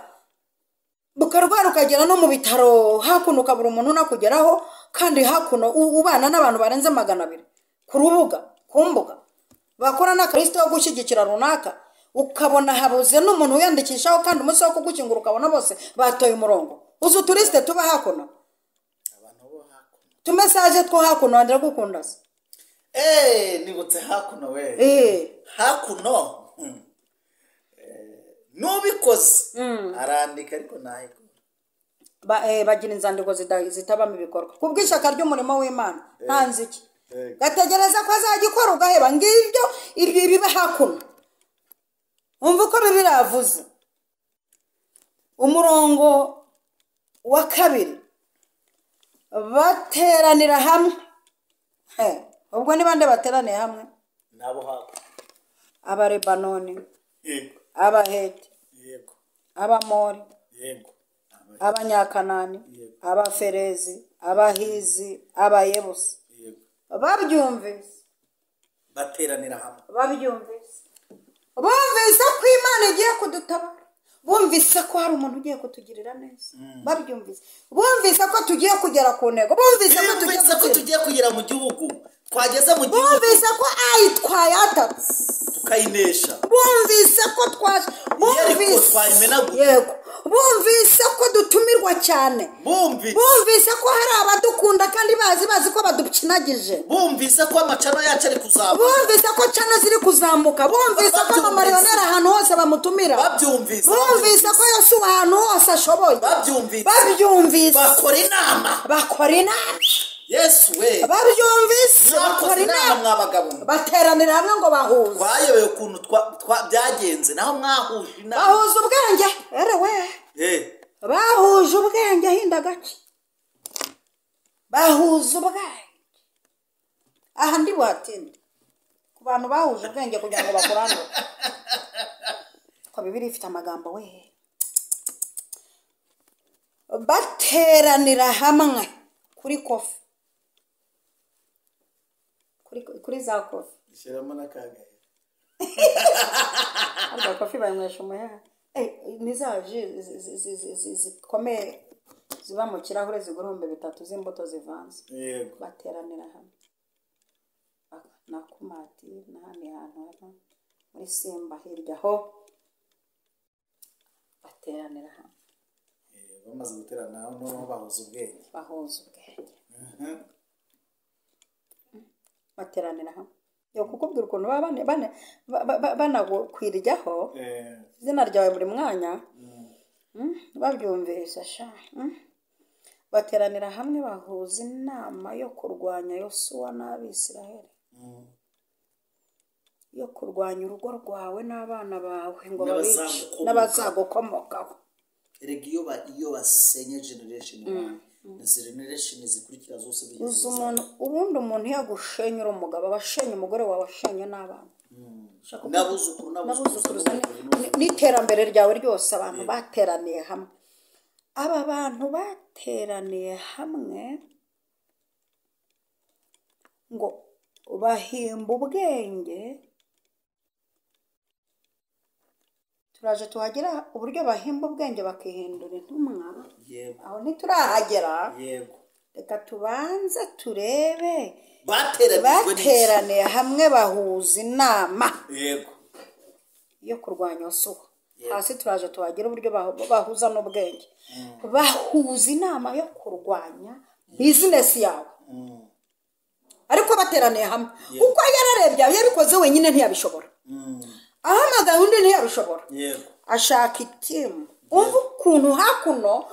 Speaker 1: bukarwara ukagera no mu bitaro, hakuno ukabura umuntu unakugeraho, kandi hakuno ubana n'abantu barenze 200 ku rubuga, ku mbuga bakora n'akarisito yo gushyigikira runaka, ukabona habuze n'umuntu wiyandikishaho, kandi umunsi wo kugukingura ukabona bose batoye umurongo. Uzi uturisite tuba hakuno, tumesaje two hakuno wandira gukunda se.
Speaker 2: Nibutse hakuno we. Hakuno nubikoze arandika ariko nahiko
Speaker 1: bagira inzandiko zitabamo ibikorwa kubw'ishyaka ry'umurimo w'Imana. Ntanze iki gategereza ko azagikora ugaheba. Ngibyo ibi biba hakuno. Umva uko Bibiliya yavuze umurongo wa 2, bateranira hamwe. Ubwo ni bande bateraniye hamwe?
Speaker 2: Nabo hakuno,
Speaker 1: Abarebanoni, Abaheti, Abamori, Abanyakanani, Abaferezi, Abahizi, Abayebusi. Babyumvise
Speaker 2: bateranira hamwe.
Speaker 1: Babyumvise, bumvise ko Imana igiye kudutabara, bumvise ko hari umuntu ugiye kutugirira neza, babyumvise, bumvise ko tugiye kugera ku ntego, bumvise
Speaker 2: ko tugiye kugera mu gihugu, twageze mu gihugu,
Speaker 1: bumvise ko ayi twayatatse
Speaker 2: tukayinesha,
Speaker 1: bumvise ko twaje, bumvise yego, bumvise ko dutumirwa cyane, bumvise ko hari abadukunda kandi bazi ko badukinagije,
Speaker 2: bumvise ko amacano yacu ari kuzamuka,
Speaker 1: bumvise ko cano ziri kuzamuka, bumvise ko amamariyoneri ahantu hose bamutumira, bumvise ko Yosuwa ahantu hose ashoboye, babyumvise,
Speaker 2: bakora inama. Yesu we,
Speaker 1: babyumvise, bakora inama
Speaker 2: mwabagabo,
Speaker 1: bateranira hamwe ngo bahuze.
Speaker 2: Twayobewe ukuntu byagenze, naho mwahuje inama,
Speaker 1: bahuza ubwenge. Erewe bahuje ubwenge hinda gace, bahuza ubwenge. Aha ndi buhatinde ku bantu bahuje ubwenge kugira ngo bakurandure, ko Bibiliya ifite amagambo we. Bateranira hamwe kuri kofi, kuri za kofi,
Speaker 2: shyiramo n'akagahe.
Speaker 1: Ariko kofi banywesha umuheha. Ni za ji zikomeye ziba mu kirahure zigura 3000 z'imbuto zivanze. Bateranira hamwe na Kumati n'ahandi hantu hano muri Simba hirya ho, bateranira hamwe.
Speaker 2: Bamaze guterana noneho bahuza ubwenge,
Speaker 1: bateranira hamwe. Yo kukubwira ukuntu banakwiryaho izina ryawe buri mwanya, babyumvise sha. Bateranira hamwe bahuza inama yo kurwanya Yosuwa n'Abisiraheli, yo kurwanya urugo rwawe n'abana bawe ngo babice n'abazagukomokaho.
Speaker 2: Erega iyo basenye generation 1, generation zikurikira zose
Speaker 1: bigeze. Ubundi umuntu yagushenyura umugabo, abashenye umugore wawe, ashenye n'abana,
Speaker 2: n'abuzukuru,
Speaker 1: n'iterambere ryawe ryose. Abantu bateraniye hamwe, aba bantu bateraniye hamwe ngo bahimba ubwenge. Turaje tuhagera uburyo bahimba ubwenge bakihindura intumwa. Aho ntiturahagera. Reka tubanze turebe. Bateraniye hamwe bahuza inama yo kurwanya Yosuwa. Hasi turaje tuhagera uburyo bahuza n'ubwenge, bahuza inama yo kurwanya bizinesi yawe. Ariko bateraniye hamwe, kuko yararebye yabikoze wenyine ntiyabishobora, ahamagaye undi ntiyabishobora, ashaka itimu. Umva ukuntu hakuno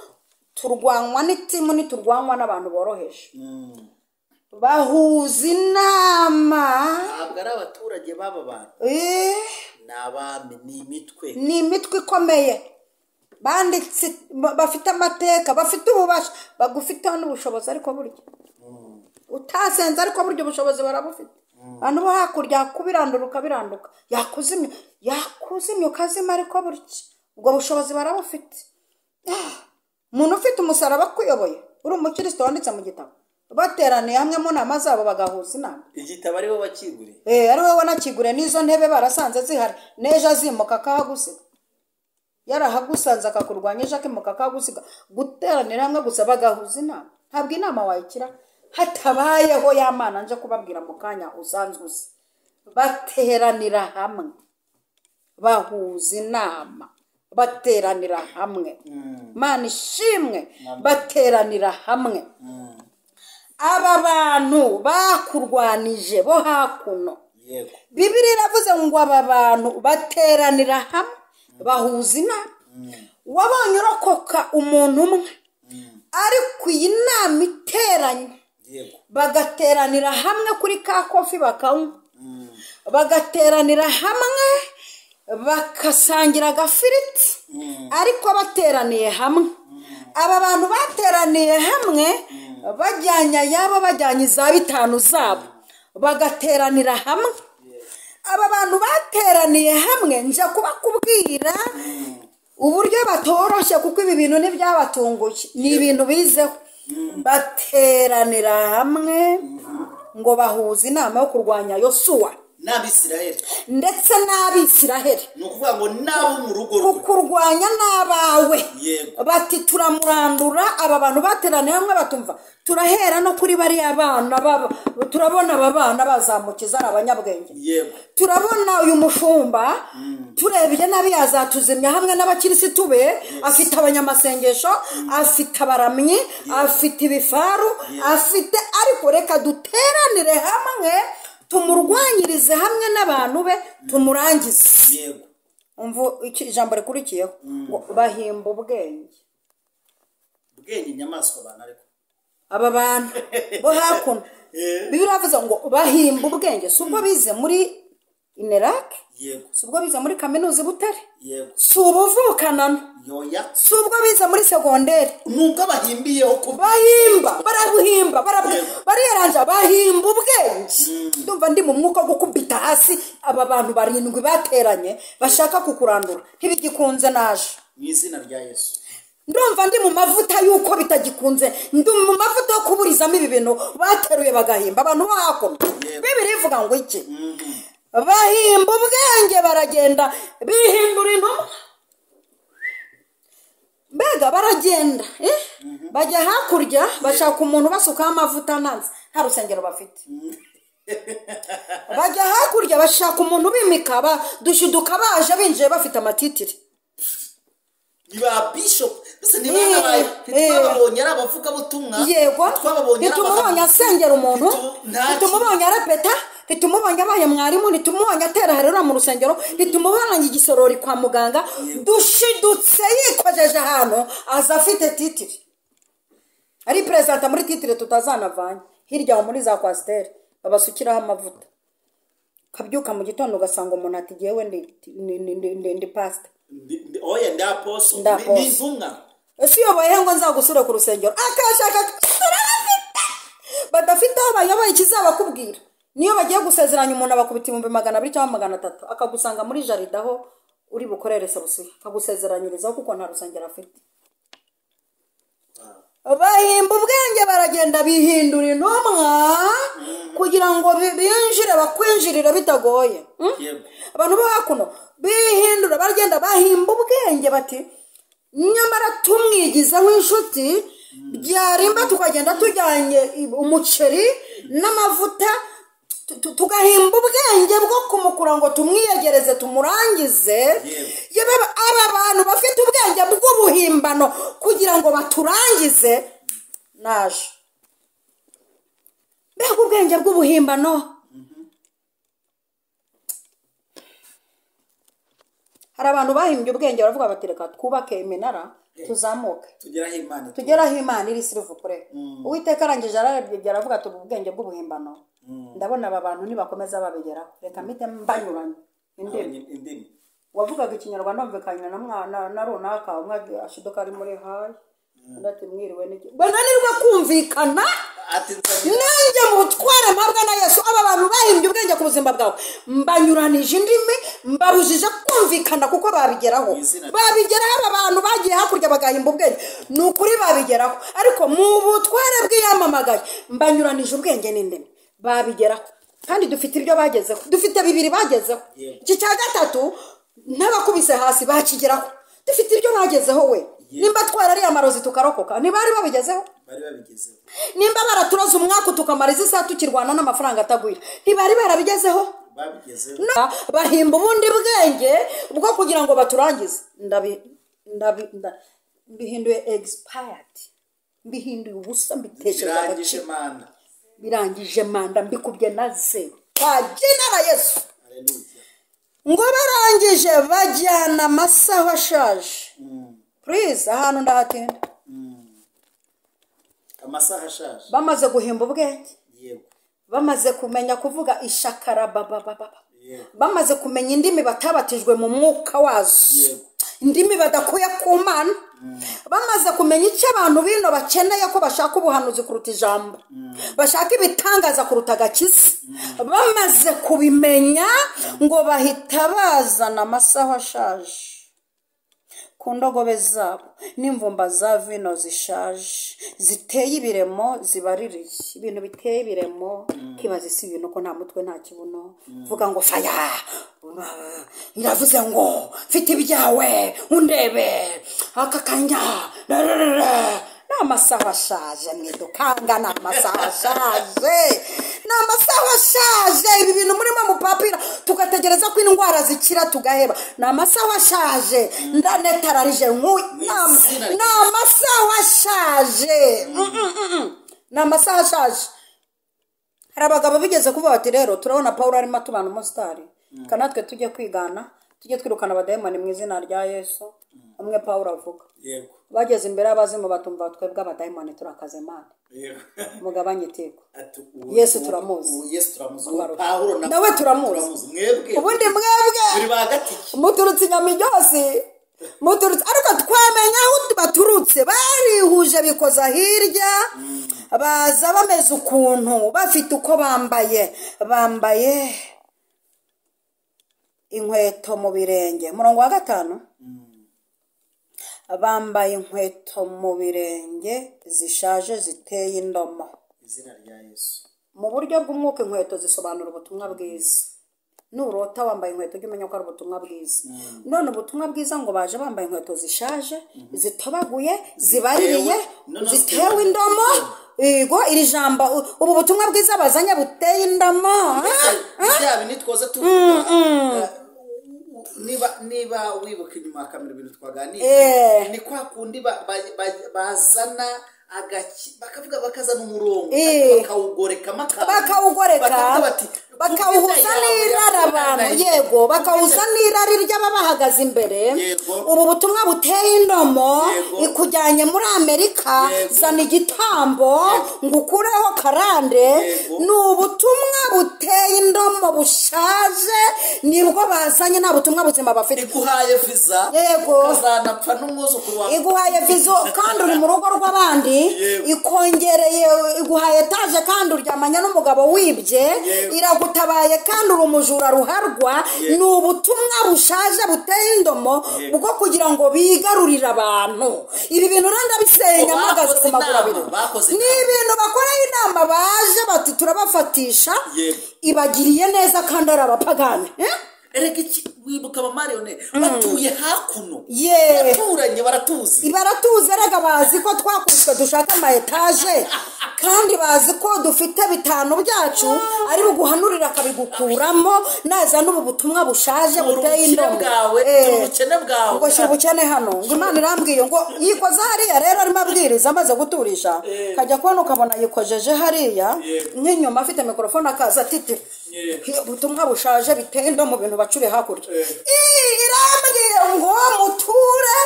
Speaker 1: turwanywa n'itimu, ntiturwanywa n'abantu boroheje. Bahuza inama.
Speaker 2: Ntabwo ari abaturage b'aba bantu, ni abami, ni imitwe,
Speaker 1: ni imitwe ikomeye, banditse, bafite amateka, bafite ububasha, bagufiteho n'ubushobozi. Ariko burya utasenze, ariko burya ubushobozi barabufite. Abantu bo hakurya kubirandura ukabiranduka, yakuzimya ukazima, ariko burya ubwo bushobozi barabufite. Umuntu ufite umusaraba akuyoboye, uri umukristo wanditse mu gitabo, bateraniye hamwe mu nama zabo bagahuza inama.
Speaker 2: Igitabo ari bo bakiguriye,
Speaker 1: ari wowe wanakiguriye, n'izo ntebe barasanze zihari, n'ejo azimuka akahagusiga. Yarahagusanze akakurwanya ejo akimuka akagusiga. Guteranira hamwe gusa bagahuza inama, ntabwo inama wayikira hatabayeho ya Mana nje kubabwira mu kanya usanzwe uzi. Bateranira hamwe, bahuza inama, bateranira hamwe. Mana ishimwe, bateranira hamwe. Aba bantu bakurwanije bo hakuno, Bibiliya iravuze ngo aba bantu bateranira hamwe, bahuza inama. Wabonye urokoka umuntu umwe, ariko iyi nama iteranye, bagateranira hamwe kuri ka kofi bakanywa, bagateranira hamwe bakasangira agafiriti, ariko bateraniye hamwe. Aba bantu bateraniye hamwe bajyanye ayabo, bajyanye iza 5 zabo, bagateranira hamwe. Aba bantu bateraniye hamwe, nje kubakubwira uburyo batoroshye, kuko ibi bintu ntibyabatunguye, ni ibintu bizeho. Bateranira hamwe ngo bahuze inama yo kurwanya Yosuwa
Speaker 2: n'Abisiraheli,
Speaker 1: ndetse n'Abisiraheli,
Speaker 2: ni ukuvuga ngo nabo mu rugo rwe,
Speaker 1: kukurwanya n'abawe. Bati turamurandura. Aba bantu bateraniye hamwe batumva turahera no kuri bariya bana, turabona aba bana bazamukiza ari abanyabwenge, turabona uyu mushumba turebye nabi yazatuzimya hamwe n'abakirisitu be, afite abanyamasengesho, afite abaramyi, afite ibifaru, afite, ariko reka duteranire hamwe tumurwanyirize hamwe n'abantu be, tumurangize. Umva ijambo rikurikiyeho ngo bahimba ubwenge.
Speaker 2: Ubwenge inyamaswa abantu, ariko
Speaker 1: aba bantu bo hakuno Bibiliya iravuze ngo bahimba ubwenge. Si ubwo bize muri Inerake, si ubwo bize muri kaminuza i Butare, si ubuvukanano, si ubwo bize muri segonderi,
Speaker 2: nubwo bahimbiyeho
Speaker 1: bahimba, barabuhimba, bariyaranja, bahimba ubwenge. Ndumva ndi mu mwuka wo gukubita hasi aba bantu 7 bateranye bashaka kukurandura, ntibigikunze naje
Speaker 2: mu izina rya Yesu.
Speaker 1: Ndumva ndi mu mavuta yuko bitagikunze, ndi mu mavuta yo kuburizamo ibi bintu bateruye bagahimba abantu bo hakuno. Bibiliya ivuga ngo iki? Bahimba ubwenge, baragenda bihindura intumwa. Mbega baragenda bajya hakurya bashaka umuntu basukaho amavuta, nta rusengero bafite. Bajya hakurya bashaka umuntu bimika, dushiduka baje binjiye bafite amatitire.
Speaker 2: Ni ba bishop, mbese ni ntitwababonye ari abavugabutumwa,
Speaker 1: yego, ntitumubonye asengera umuntu, ntitumubonye arepeta, ntitumubonye abaye mwarimu, ntitumubonye atera harera mu rusengero, ntitumubonye igisorori kwa muganga. Dushidutse yikojeje ahantu aza afite titire, ari perezida muri titire tutazanavanye hirya aho muri za kwasiteri babasukiraho amavuta. Ukabyuka mu gitondo ugasanga umuntu ati jyewe ndi pastor,
Speaker 2: oya ndi apostle, ni intumwa.
Speaker 1: Ese uyoboye ngo nzagusure ku rusengero? Akashaka turabafite badafite aho bayoboye, ikizabakubwira niyo bagiye gusezeranya umuntu abakubita 200,000 cyangwa 300, akagusanga muri jaride aho uri bukorere sabusiyo, akagusezeranyirizaho kuko nta rusengero afite. Bahimba ubwenge, baragenda bihindura intumwa kugira ngo binjire, bakwinjirira bitagoye. Abantu bo hakuno bihindura, baragenda bahimba ubwenge bati nyamara tumwigize nk'inshuti, byarimba tukagenda tujyanye umuceri n'amavuta, tugahimba ubwenge bwo kumukura ngo tumwiyegereze tumurangize. Aba bantu bafite ubwenge bw'ubuhimbano kugira ngo baturangize naje. Mbega ubwenge bw'ubuhimbano! Hari abantu bahimbye ubwenge baravuga bati reka twubake iminara tuzamuke tugeraho Imana iri sirivukure. Uwiteka arangije ararebye aravuga ati ubu ubwenge bw'ubuhimbano ndabona aba bantu nibakomeza babigeraho, reka mpite mbanyuranye indimi. Wavugaga ikinyarwanda wumvikanye na mwana na runaka, umwe ashiduka ari muri hayi, undi ati mwiriwe n'iki, bananirwa kumvikana. Nanjye mu butware mpabwa na Yesu, aba bantu bahimbye ubwenge ku buzima bwawe, mbanyuranije indimi, mbabujije kumvikana kuko babigeraho. Babigeraho aba bantu bagiye hakurya bagahimba ubwenge, ni ukuri babigeraho, ariko mu butware bw'iyamamagaye mbanyuranije ubwenge n'indimi, babigeraho. Kandi dufite ibyo bagezeho, dufite 2 bagezeho, iki cya 3 n'abakubise hasi bakigeraho. Dufite ibyo bagezeho we. Nimba twarariye amarozi tukarokoka, ntibari babigezeho?
Speaker 2: Bari babigezeho.
Speaker 1: Nimba baraturoza umwaka tukamara izi saa tukirwana n'amafaranga atagwira, ntibari barabigezeho?
Speaker 2: Babigezeho.
Speaker 1: Bahimba ubundi bwenge bwo kugira ngo baturangize. Mbihinduye expired, mbihinduye ubusa, mbitesheje
Speaker 2: Birangije manda.
Speaker 1: Birangije manda, mbikubye na zero kwa jina la Yesu.
Speaker 2: Haleluya.
Speaker 1: Ngo barangije bajyana amasaha ashaje. Please, ahantu ndahatinda.
Speaker 2: Amasaha ashaje.
Speaker 1: Bamaze guhimba ubwenge.
Speaker 2: Yego.
Speaker 1: Bamaze kumenya kuvuga ishakara baba baba.
Speaker 2: Yego.
Speaker 1: Bamaze kumenya indimi batabatijwe mu mwuka wazo.
Speaker 2: Yego.
Speaker 1: Indimi badakuye ku Mana. Bamaze kumenya icyo abantu bino bakeneye, ko bashaka ubuhanuzi kuruta ijambo. Bashaka ibitangaza kuruta agakiza. Bamaze kubimenya ngo bahita bazana amasaha ashaje ku ndogobe zabo n'imvumba za vino zishaje ziteye ibiremo zibaririye. Ibintu biteye ibiremo, kibaza isi ibintu ko nta mutwe nta kibuno. Vuga ngo faya iravuze ngo mfite ibyawe undebe aka kanya. Ni amasaha ashaje mwidukanga, ni amasaha ashaje, ni amasaha ashaje. Ibi bintu murimo mupapira tugategereza ko indwara zikira tugaheba, ni amasaha ashaje. Ndanetararije nk'uyu, ni amasaha ashaje, ni amasaha ashaje. Hari abagabo bigeze kuvuga bati rero turabona Paul arimo atubana umusitari, kanatwe tujye kwigana, tujye twirukana abadayimoni mu izina rya Yesu. Umwe Paul avuga.
Speaker 2: Yego.
Speaker 1: Bageze imbere y'abazimu batumva twebwe abadayimoni turakaze Imana.
Speaker 2: Yego.
Speaker 1: Mugabanye itiko. Yesu turamuzi.
Speaker 2: Yesu turamuzi. Pawulo
Speaker 1: nawe turamuzi.
Speaker 2: Mwebwe.
Speaker 1: Ubundi mwebwe.
Speaker 2: Muri bagatiki.
Speaker 1: Muturutse inyamijyosi. Muturutse ariko twamenya aho baturutse, barihuje bikoza hirya. Baza bameze ukuntu, bafite uko bambaye, bambaye inkweto mu birenge. Murongo wa 5. Bambaye inkweto mu birenge zishaje ziteye indomo.
Speaker 2: Izina rya Yesu.
Speaker 1: Mu buryo bw'umwuka inkweto zisobanura ubutumwa bwiza. Nurota wambaye inkweto ujye umenya ko ari ubutumwa bwiza. None ubutumwa bwiza ngo baje bambaye inkweto zishaje, zitobaguye, zibaririye, zitewe indomo. Yego, iri jambo ubu butumwa bwiza bazanye buteye indomo.
Speaker 2: Bya bintu twoza tuvuga. Niba wibuka inyuma kamera ibintu twaganiriye, ni kwa kundi bazana agaki bakavuga bakazana umurongo bakawugoreka
Speaker 1: bakawugoreka bakawuhuza n'irari abantu. Yego, bakawuhuza n'irari ry'ababahagaze imbere. Ubu butumwa buteye indomo ikujyanye muri Amerika, zana igitambo ngo ukureho karande. Ni ubutumwa buteye indomo bushaje, nibwo bazanye, nta butumwa buzima bafite.
Speaker 2: Iguhaye visa.
Speaker 1: Yego.
Speaker 2: Kazanapfa n'umwuzukuru wawe.
Speaker 1: Iguhaye visa kandi uri mu rugo rw'abandi. Ikongereye, iguhaye etaje kandi uryamanya n'umugabo wibye. Iragutabaye kandi uri umujura ruharwa. Ni ubutumwa bushaje buteye indomo bwo kugira ngo bigarurire abantu. Ibi bintu rero ndabisenya mpagaze ku maguru abiri. Ni ibintu bakoreye inama, baje bati turabafatisha, ibagiriye neza kandi ari abapagani.
Speaker 2: Erega iki wibuka abamariyone batuye hakuno. Baturanye baratuzi.
Speaker 1: Baratuzi erega bazi ko twakubiswe dushaka ama etaje, kandi bazi ko dufite 5 byacu ari buguhanurira akabigukuramo. Naza n'ubu butumwa bushaje buteye indomo.
Speaker 2: Ubukene bwawe.
Speaker 1: Ngo shyira ubukene hano. Ngo Imana irambwiye ngo yikoza hariya rero arimo abwiriza amaze guturisha, kajya kubona ukabona yikojeje hariya nk'inyuma afite mikrofone akaza atitira. Ubutumwa bushaje biteye indomo bintu bacure hakurya. Irambwiye ngo muture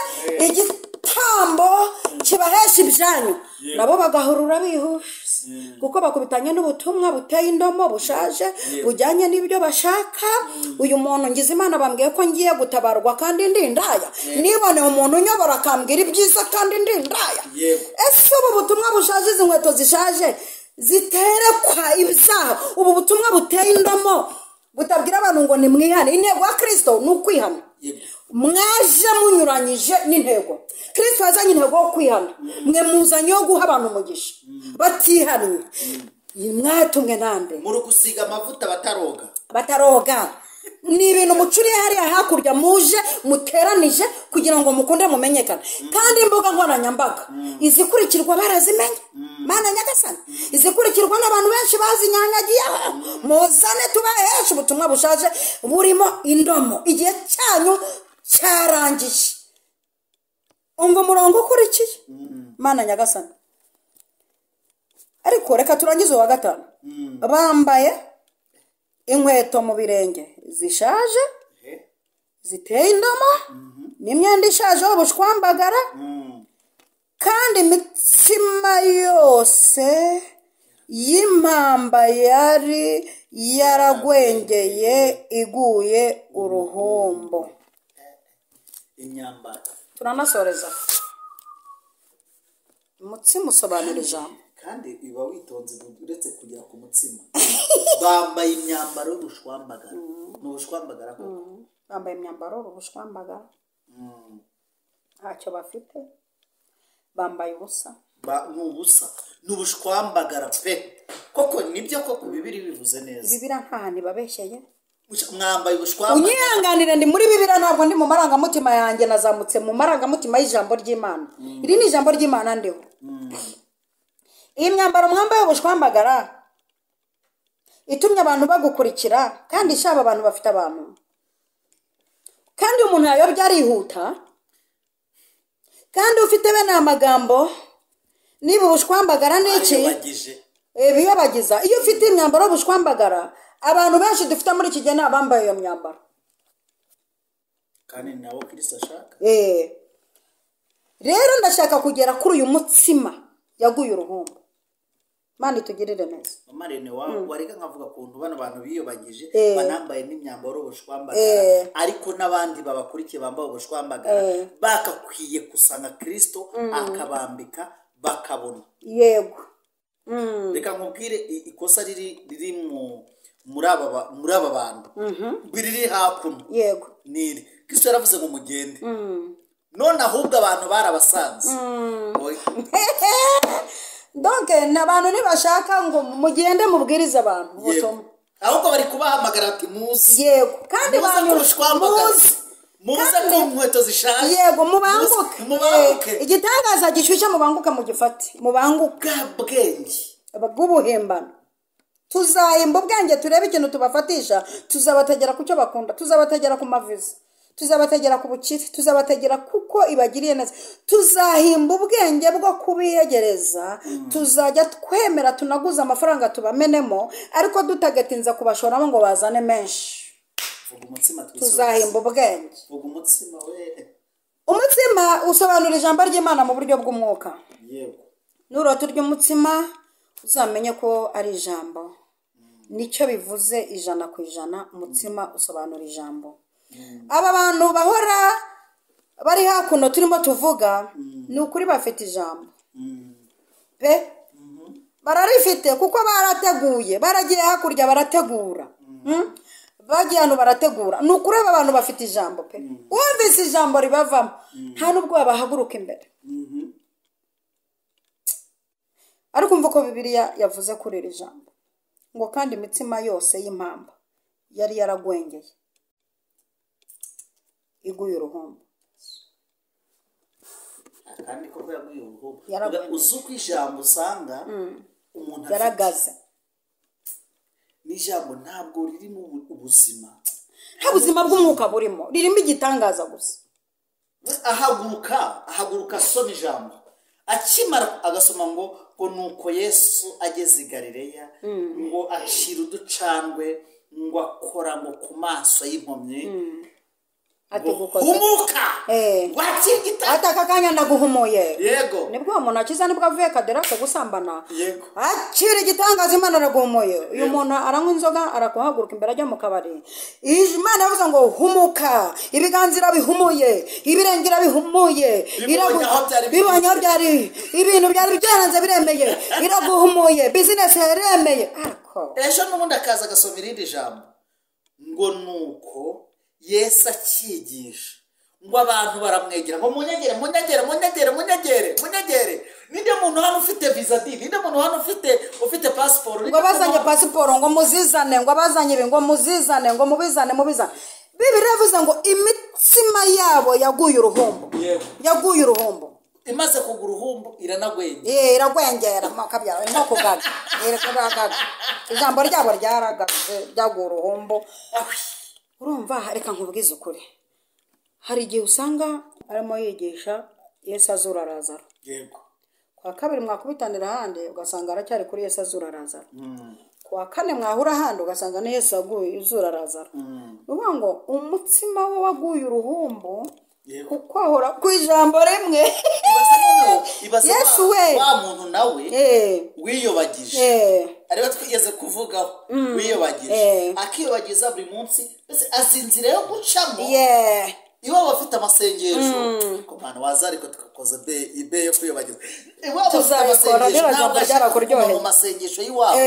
Speaker 1: igitambo kibahesha ibyanyu. Nabo bagahurura bihuse kuko bakubitanye n'ubutumwa buteye indomo bushaje bujyanye n'ibyo bashaka. Uyu muntu ngize Imana bambwiye ko ngiye gutabarwa kandi ndi indaya. Nibone umuntu unyobora akambwira ibyiza kandi ndi indaya. Ese ubu butumwa bushaje, izi nkweto zishaje ziterekwa ibyaha, ubu butumwa buteye indomo butabwira abantu ngo nimwihane. Intego ya Kristo ni ukwihana. Mwaje munyuranyije n'intego. Kristo yazanye intego yo kwihana, mwe muzanye yo guha abantu umugisha batihannye. Mwatumwe nande
Speaker 2: muri gusiga amavuta bataroga.
Speaker 1: Bataroga. Ni ibintu mucuriye hariya hakurya, muje muteranije kugira ngo mukunde mumenyekane. Kandi imbuga nkoranyambaga izikurikirwa barazimenya, Mana nyagasani, izikurikirwa n'abantu benshi bazinyanyagiye. Muzane tubaheshe ubutumwa bushaje burimo indomo, igihe cyanyu cyarangiye. Umva umurongo ukurikiye, Mana nyagasani. Ariko reka turangize uwa gatanu. Bambaye inkweto mu birenge zishaje, ziteye indomo, n'imyenda ishaje y'ubushwambagara, kandi imitsima yose y'impamba yari yaragwengeye iguye uruhumbo.
Speaker 2: Imyambaro.
Speaker 1: Turanasoreza umutsima usobanura ijambo.
Speaker 2: Kandi uba witonze uretse kugera ku mutsima. Bambaye imyambaro y'ubushwambagara. Ni ubushwambagara koko.
Speaker 1: Bambaye imyambaro y'ubushwambagara, ntacyo bafite, bambaye ubusa.
Speaker 2: Ni ubusa, ni ubushwambagara pe. Koko nibyo koko Bibiliya bivuze neza.
Speaker 1: Bibiliya nta hantu ibabeshyeye.
Speaker 2: Mwambaye ubushwambagara.
Speaker 1: Unyihanganire, ndi muri Bibiliya, ntabwo ndi mu marangamutima yanjye. Nazamutse mu marangamutima y'ijambo ry'Imana. Iri ni ijambo ry'Imana ndiho. Iyi myambaro mwambaye ubushwambagara itumye abantu bagukurikira, kandi ishaba abantu bafite abantu, kandi umuntu yayobya arihuta, kandi ufite bene aya magambo, niba ubushwambagara ni iki biyobagiza. Iyo ufite imyambaro y'ubushwambagara, abantu benshi dufite muri iki gihe ni abambaye iyo myambaro,
Speaker 2: kandi nabo Kristo ashaka.
Speaker 1: Rero ndashaka kugera kuri uyu mutsima yaguye uruhumbo. Mana itugirire neza.
Speaker 2: Mama Rene, wareka nkavuga kuntu bano bantu biyobagije banambaye n'imyambaro y'ubushwambagara, ariko n'abandi babakurikiye bambaye ubushwambagara bakakwiye kusanga Kristo akabambika bakabona.
Speaker 1: Yego.
Speaker 2: Reka nkubwire ikosa riri muri aba bantu riri hakuno.
Speaker 1: Yego.
Speaker 2: Niri Kristo yaravuze ngo mugende. None ahubwo abantu barabasanze.
Speaker 1: Donc n'abantu ntibashaka ngo mugende mubwirize abantu ubutumwa,
Speaker 2: ahubwo bari kubahamagara ati muze.
Speaker 1: Yego. Kandi bantu
Speaker 2: muze ku nkweto zishaje.
Speaker 1: Yego, mubanguke. Igitangaza gishyushye mubanguke, mugifate, mubanguke.
Speaker 2: Bwenge
Speaker 1: bw'ubuhimbano. Tuzahimba ubwenge, turebe ikintu tubafatisha. Tuzabategera ku cyo bakunda, tuzabategera ku maviza, tuzabategera ku bukire, tuzabategera kuko ibagiriye neza. Tuzahimba ubwenge bwo kubiyegereza. Tuzajya twemera tunaguza amafaranga tubamenemo, ariko dutagatinza kubashoramo ngo bazane menshi. Tuzahimba ubwenge. Umutsima usobanura ijambo ry'Imana mu buryo bw'umwuka.
Speaker 2: Yego.
Speaker 1: Nurota urya umutsima uzamenye ko ari ijambo. Nicyo bivuze 100%. Umutsima usobanura ijambo. Aba bantu bahora bari hakuno turimo tuvuga, ni ukuri bafite ijambo pe. Bararifite kuko barateguye, baragiye hakurya barategura, bagiye hano barategura. Ni ukuri aba bantu bafite ijambo pe. Wumvise ijambo ribavamo, nta nubwo babahaguruka imbere. Ariko umva ko Bibiliya yavuze kuri iri jambo ngo kandi imitsima yose y'impamba yari yaragwengeye iguye uruhumbo.
Speaker 2: Kandi koko yaguye uruhumbo. Uzi ko ijambo usanga umuntu
Speaker 1: yaragaze,
Speaker 2: n'ijambo ntabwo ririmo ubuzima,
Speaker 1: nta buzima bw'umwuka burimo, ririmo igitangaza gusa.
Speaker 2: Ahaguruka asoma ijambo, akimara agasoma ngo nuko Yesu ageze i Galileya ngo acira uducandwe, ngo akora ngo ku maso y'impumyi, humuka
Speaker 1: ataka kanya ndaguhumuye.
Speaker 2: Yego.
Speaker 1: Nibwo umuntu akiza, nibwo avuye kaderake gusambana.
Speaker 2: Yego.
Speaker 1: Akira igitangaza, Imana araguhumuye. Uyu muntu aranywa inzoga, arakuhaguruka imbere ajya mu kabari. Imana yavuze ngo humuka, ibiganza irabihumuye, ibirenge irabihumuye, bibonye aho byari, ibintu byari byaranze biremeye, iraguhumuye, business yaremeye. Ariko
Speaker 2: ejo n'ubundi akaza agasoma irindi jambo ngo nuko Yesu akigisha ngo abantu baramwegera ngo munyegere munyegere munyegere munyegere munyegere. Ninde muntu muntu hano ufite visa di, ninde muntu hano ufite pasiporo,
Speaker 1: ngo bazanye pasiporo ngo muzizane, ngo bazanye ibi ngo muzizane, ngo mubizane mubizane. Bibiliya yavuze ngo imitsima yabo yaguye uruhumbu. Yaguye uruhumbu.
Speaker 2: Imaze kugura uruhumbu iranagwengera.
Speaker 1: Iragwengera makabyara nko kugaga. Iragaga. Ijambo ryabo ryaragaze ryaguye uruhumbu. Urumva reka nkubwize ukuri. Hari igihe usanga arimo yigisha Yesu azura Lazaro.
Speaker 2: Yego.
Speaker 1: Kwa kabiri mwakubitanira ahandi ugasanga aracyari kuri Yesu azura Lazaro. Kwa kane mwahura ahandi ugasanga ni Yesu aguye uzura Lazaro. Uvuga ngo umutsima we waguye uruhumbu kuko ahora ku ijambo rimwe. Yesu we
Speaker 2: wa muntu nawe wiyobagije. Ariwe twigeze kuvugaho wiyobagije. Akiyobagiza buri munsi mbese azinzira yo gucamo. Iwabo bafite amasengesho ko mwana waza ariko tukakoza be yo kwiyobagiza. Iwabo bafite amasengesho ntabwo mu masengesho y'iwabo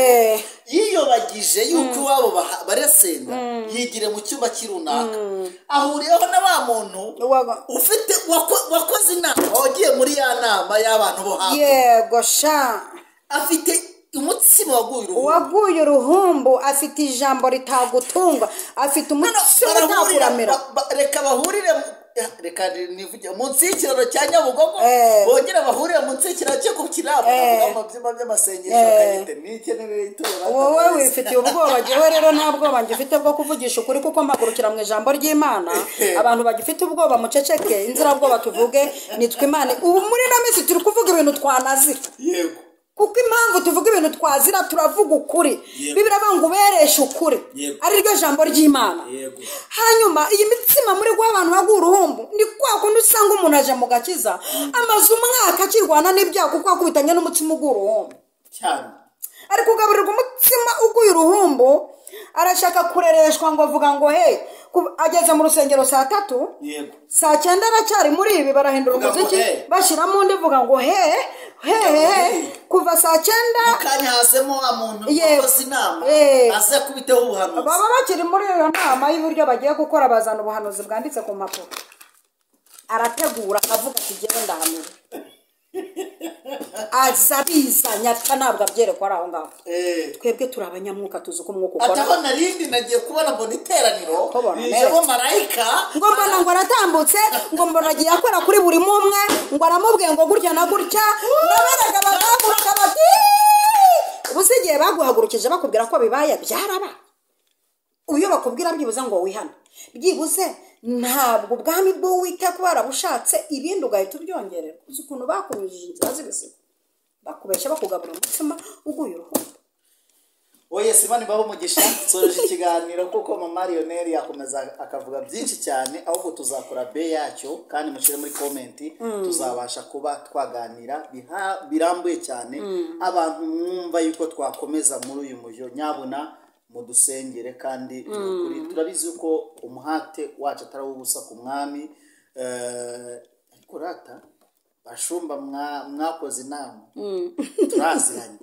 Speaker 2: yiyobagije yuko iwabo baresenga yigire mu cyumba cy'irunaka ahuriyeho na wa muntu ufite wakoze inama wagiye muri ya nama y'abantu bo hafi.
Speaker 1: Yego sha
Speaker 2: afite umutsima
Speaker 1: waguye uruhumbu, afite ijambo ritagutunga, afite umutsima utakuramira.
Speaker 2: Reka bahurire, reka nivuge munsi y'ikiraro cya Nyabugogo, bongera bahurire munsi y'ikiraro cyo ku Kirabo, mu byumba by'amasengesho akayite n'ikenere itora.
Speaker 1: Wowe wifitiye ubwoba, jewe rero nta bwoba ngifite bwo kuvugisha ukuri kuko mpagurukira mu ijambo ry'Imana. Abantu bagifite ubwoba muceceke, inzirabwoba tuvuge nitwe Imana. Ubu muri ino minsi turi kuvuga ibintu twanazira.
Speaker 2: Yego.
Speaker 1: Kuko impamvu tuvuga ibintu twazira turavuga ukuri. Bibiliya ivuga ngo ubereshe ukuri, ari ryo jambo ry'Imana. Hanyuma iyi mitsima muri guha abantu baguha uruhumbu ni kwa kundi usanga umuntu aje mu gakiza amaze umwaka akirwana n'ibyago kuko akubitanye n'umutsima uguha uruhumbu
Speaker 2: cyane.
Speaker 1: Ari kugaburirwa umutsima uguye uruhumbu, arashaka kurereshwa ngo avuga ngo hey, ageze mu rusengero saa 3, saa 9 aracyari muri ibi, barahindura umuziki bashyiramo undi vuga ngo he he he, kuva saa 9
Speaker 2: mukanya hazemo wa muntu wakoze inama aze kubiteho ubuhanuzi.
Speaker 1: Baba bakiri muri iyo nama y'uburyo bagiye gukora, bazana ubuhanuzi bwanditse ku mpapuro, arategura akavuga ati jyewe ndahanura, azabiza nyatwa ntabwo abyerekwa ari aho ngaho. Twebwe turi abanyamwuka tuzi uko umwuka ukora.
Speaker 2: Ataho narindi nagiye kubona mbona iteraniro rijemo marayika,
Speaker 1: ngo mbona ngo aratambutse, ngo mbona agiye akora kuri buri mumwe, ngo aramubwiye ngo gutya na gutya, naberaga bagahaguruka bati ubu se igihe baguhagurukije bakubwira ko bibaye byaraba. Uyo bakubwira byibuze ngo wihane, byibuze ntabwo ubwami bw'Uwiteka barabushatse, ibindi ugahita ubyongerera. Uzi ukuntu bakunyujije inzira z'ibisigo, bakubeshya bakugabura umutsima uguye uruhumbu.
Speaker 2: Oye Simani baho umugisha, nsoje ikiganiro kuko mama Lionel yakomeza akavuga byinshi cyane, ahubwo tuzakora be yacyo kandi mushyire muri comment, tuzabasha kuba twaganira birambuye cyane. Abantu mwumva yuko twakomeza muri uyu mujyo nyabuna mudusengere, kandi kuri turabizi ko umuhate wacu atari ubusa ku mwami. Ariko rata bashumba mwakoze inama turaziranye,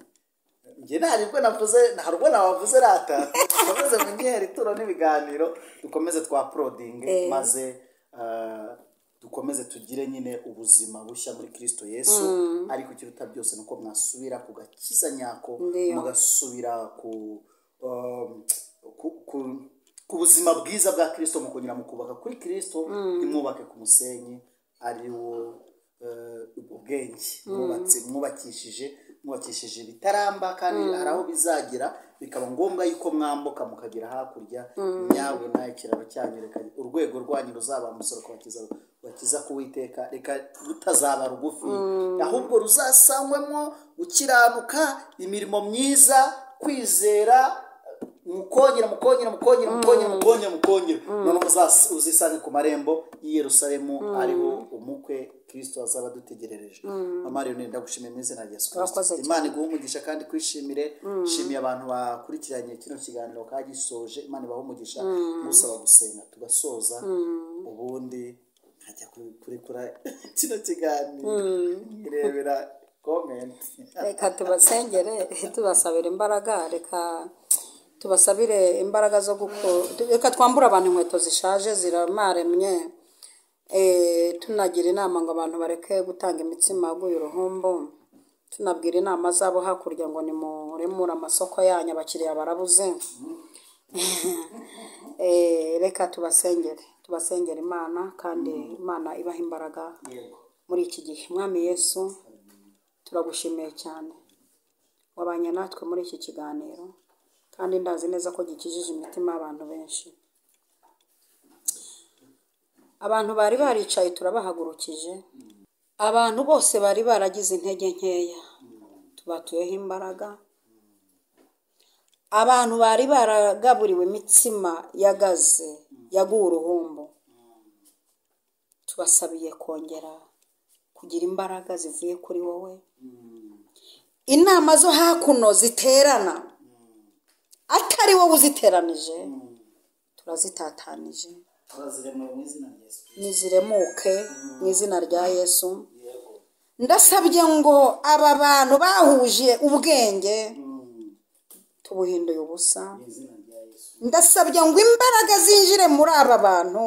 Speaker 2: njye ntabwo navuze ntabwo nabavuze rata, dukomeze mu nkeri turo n'ibiganiro, dukomeze twa uploading maze dukomeze tugire nyine ubuzima bushya muri Kristo Yesu. Ariko ikiruta byose nuko mwasubira ku gakiza nyako, mugasubira ku buzima bwiza bwa Kristo, mukongera mukubaka kuri Kristo, ntimwubake ku musenyi ari wo ubwenge mwubakishije bitaramba, kandi hari aho bizagira bikaba ngombwa yuko mwambuka mukagera hakurya. Nyabuna ikiraro cyanyu reka urwego rwanyu ruzabambutsa rukabakiza ku Uwiteka, reka rutazaba rugufi, ahubwo ruzasangwemo gukiranuka, imirimo myiza, kwizera, mukongera mukongera mukongera mukongera mukongera mukongera, none uzisange ku marembo y'i Yerusalemu ariho umukwe Kristo azaba dutegerereje. Mama Lionel ndagushimiye mu izina rya Yesu Kristo. Imana iguhe umugisha kandi kwishimire. Shimiye abantu bakurikiranye kino kiganiro kagisoje, Imana ibahe umugisha. Musaba gusenga tugasoza, ubundi nkajya kurekura kino kiganiro nkirebera comment.
Speaker 1: Reka tubasengere tubasabire imbaraga, reka tubasabire imbaraga zo reka twambure abantu inkweto zishaje ziramaremye, tunagira inama ngo abantu bareke gutanga imitsima yaguye uruhumbu, Tunabwira inama zabo hakurya ngo nimuremure amasoko yanyu, abakiriya barabuze. Reka tubasengere Imana, kandi Imana ibaha imbaraga muri iki gihe. Mwami Yesu, turagushimiye cyane, wabanye natwe muri iki kiganiro, kandi ndazi neza ko gikijije imitima y'abantu benshi. Abantu bari baricaye turabahagurukije, abantu bose bari baragize intege nkeya tubatuyeho imbaraga, abantu bari baragaburiwe imitsima yagaze yaguwe uruhumbu, tubasabiye kongera kugira imbaraga zivuye kuri wowe. Inama zo hakuno ziterana atari wowe uziteranije, turazitatanije, niziremuke mu izina rya Yesu. Ndasabye ngo aba bantu bahuje ubwenge tubuhinduye ubusa. Ndasabye ngo imbaraga zinjire muri aba bantu,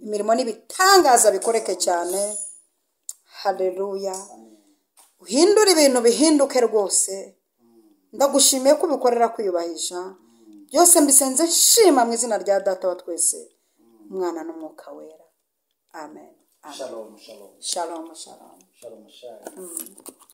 Speaker 1: imirimo n'ibitangaza bikoreke cyane. Haleluya. Uhindure ibintu bihinduke rwose. Ndagushimiye ko ubikorera kwiyubahisha. Byose mbisenze nshima mu izina rya Data wa twese, Umwana n'Umwuka Wera. Amen.
Speaker 2: Shalom, shalom.
Speaker 1: Shalom, shalom.
Speaker 2: Shalom, shalom.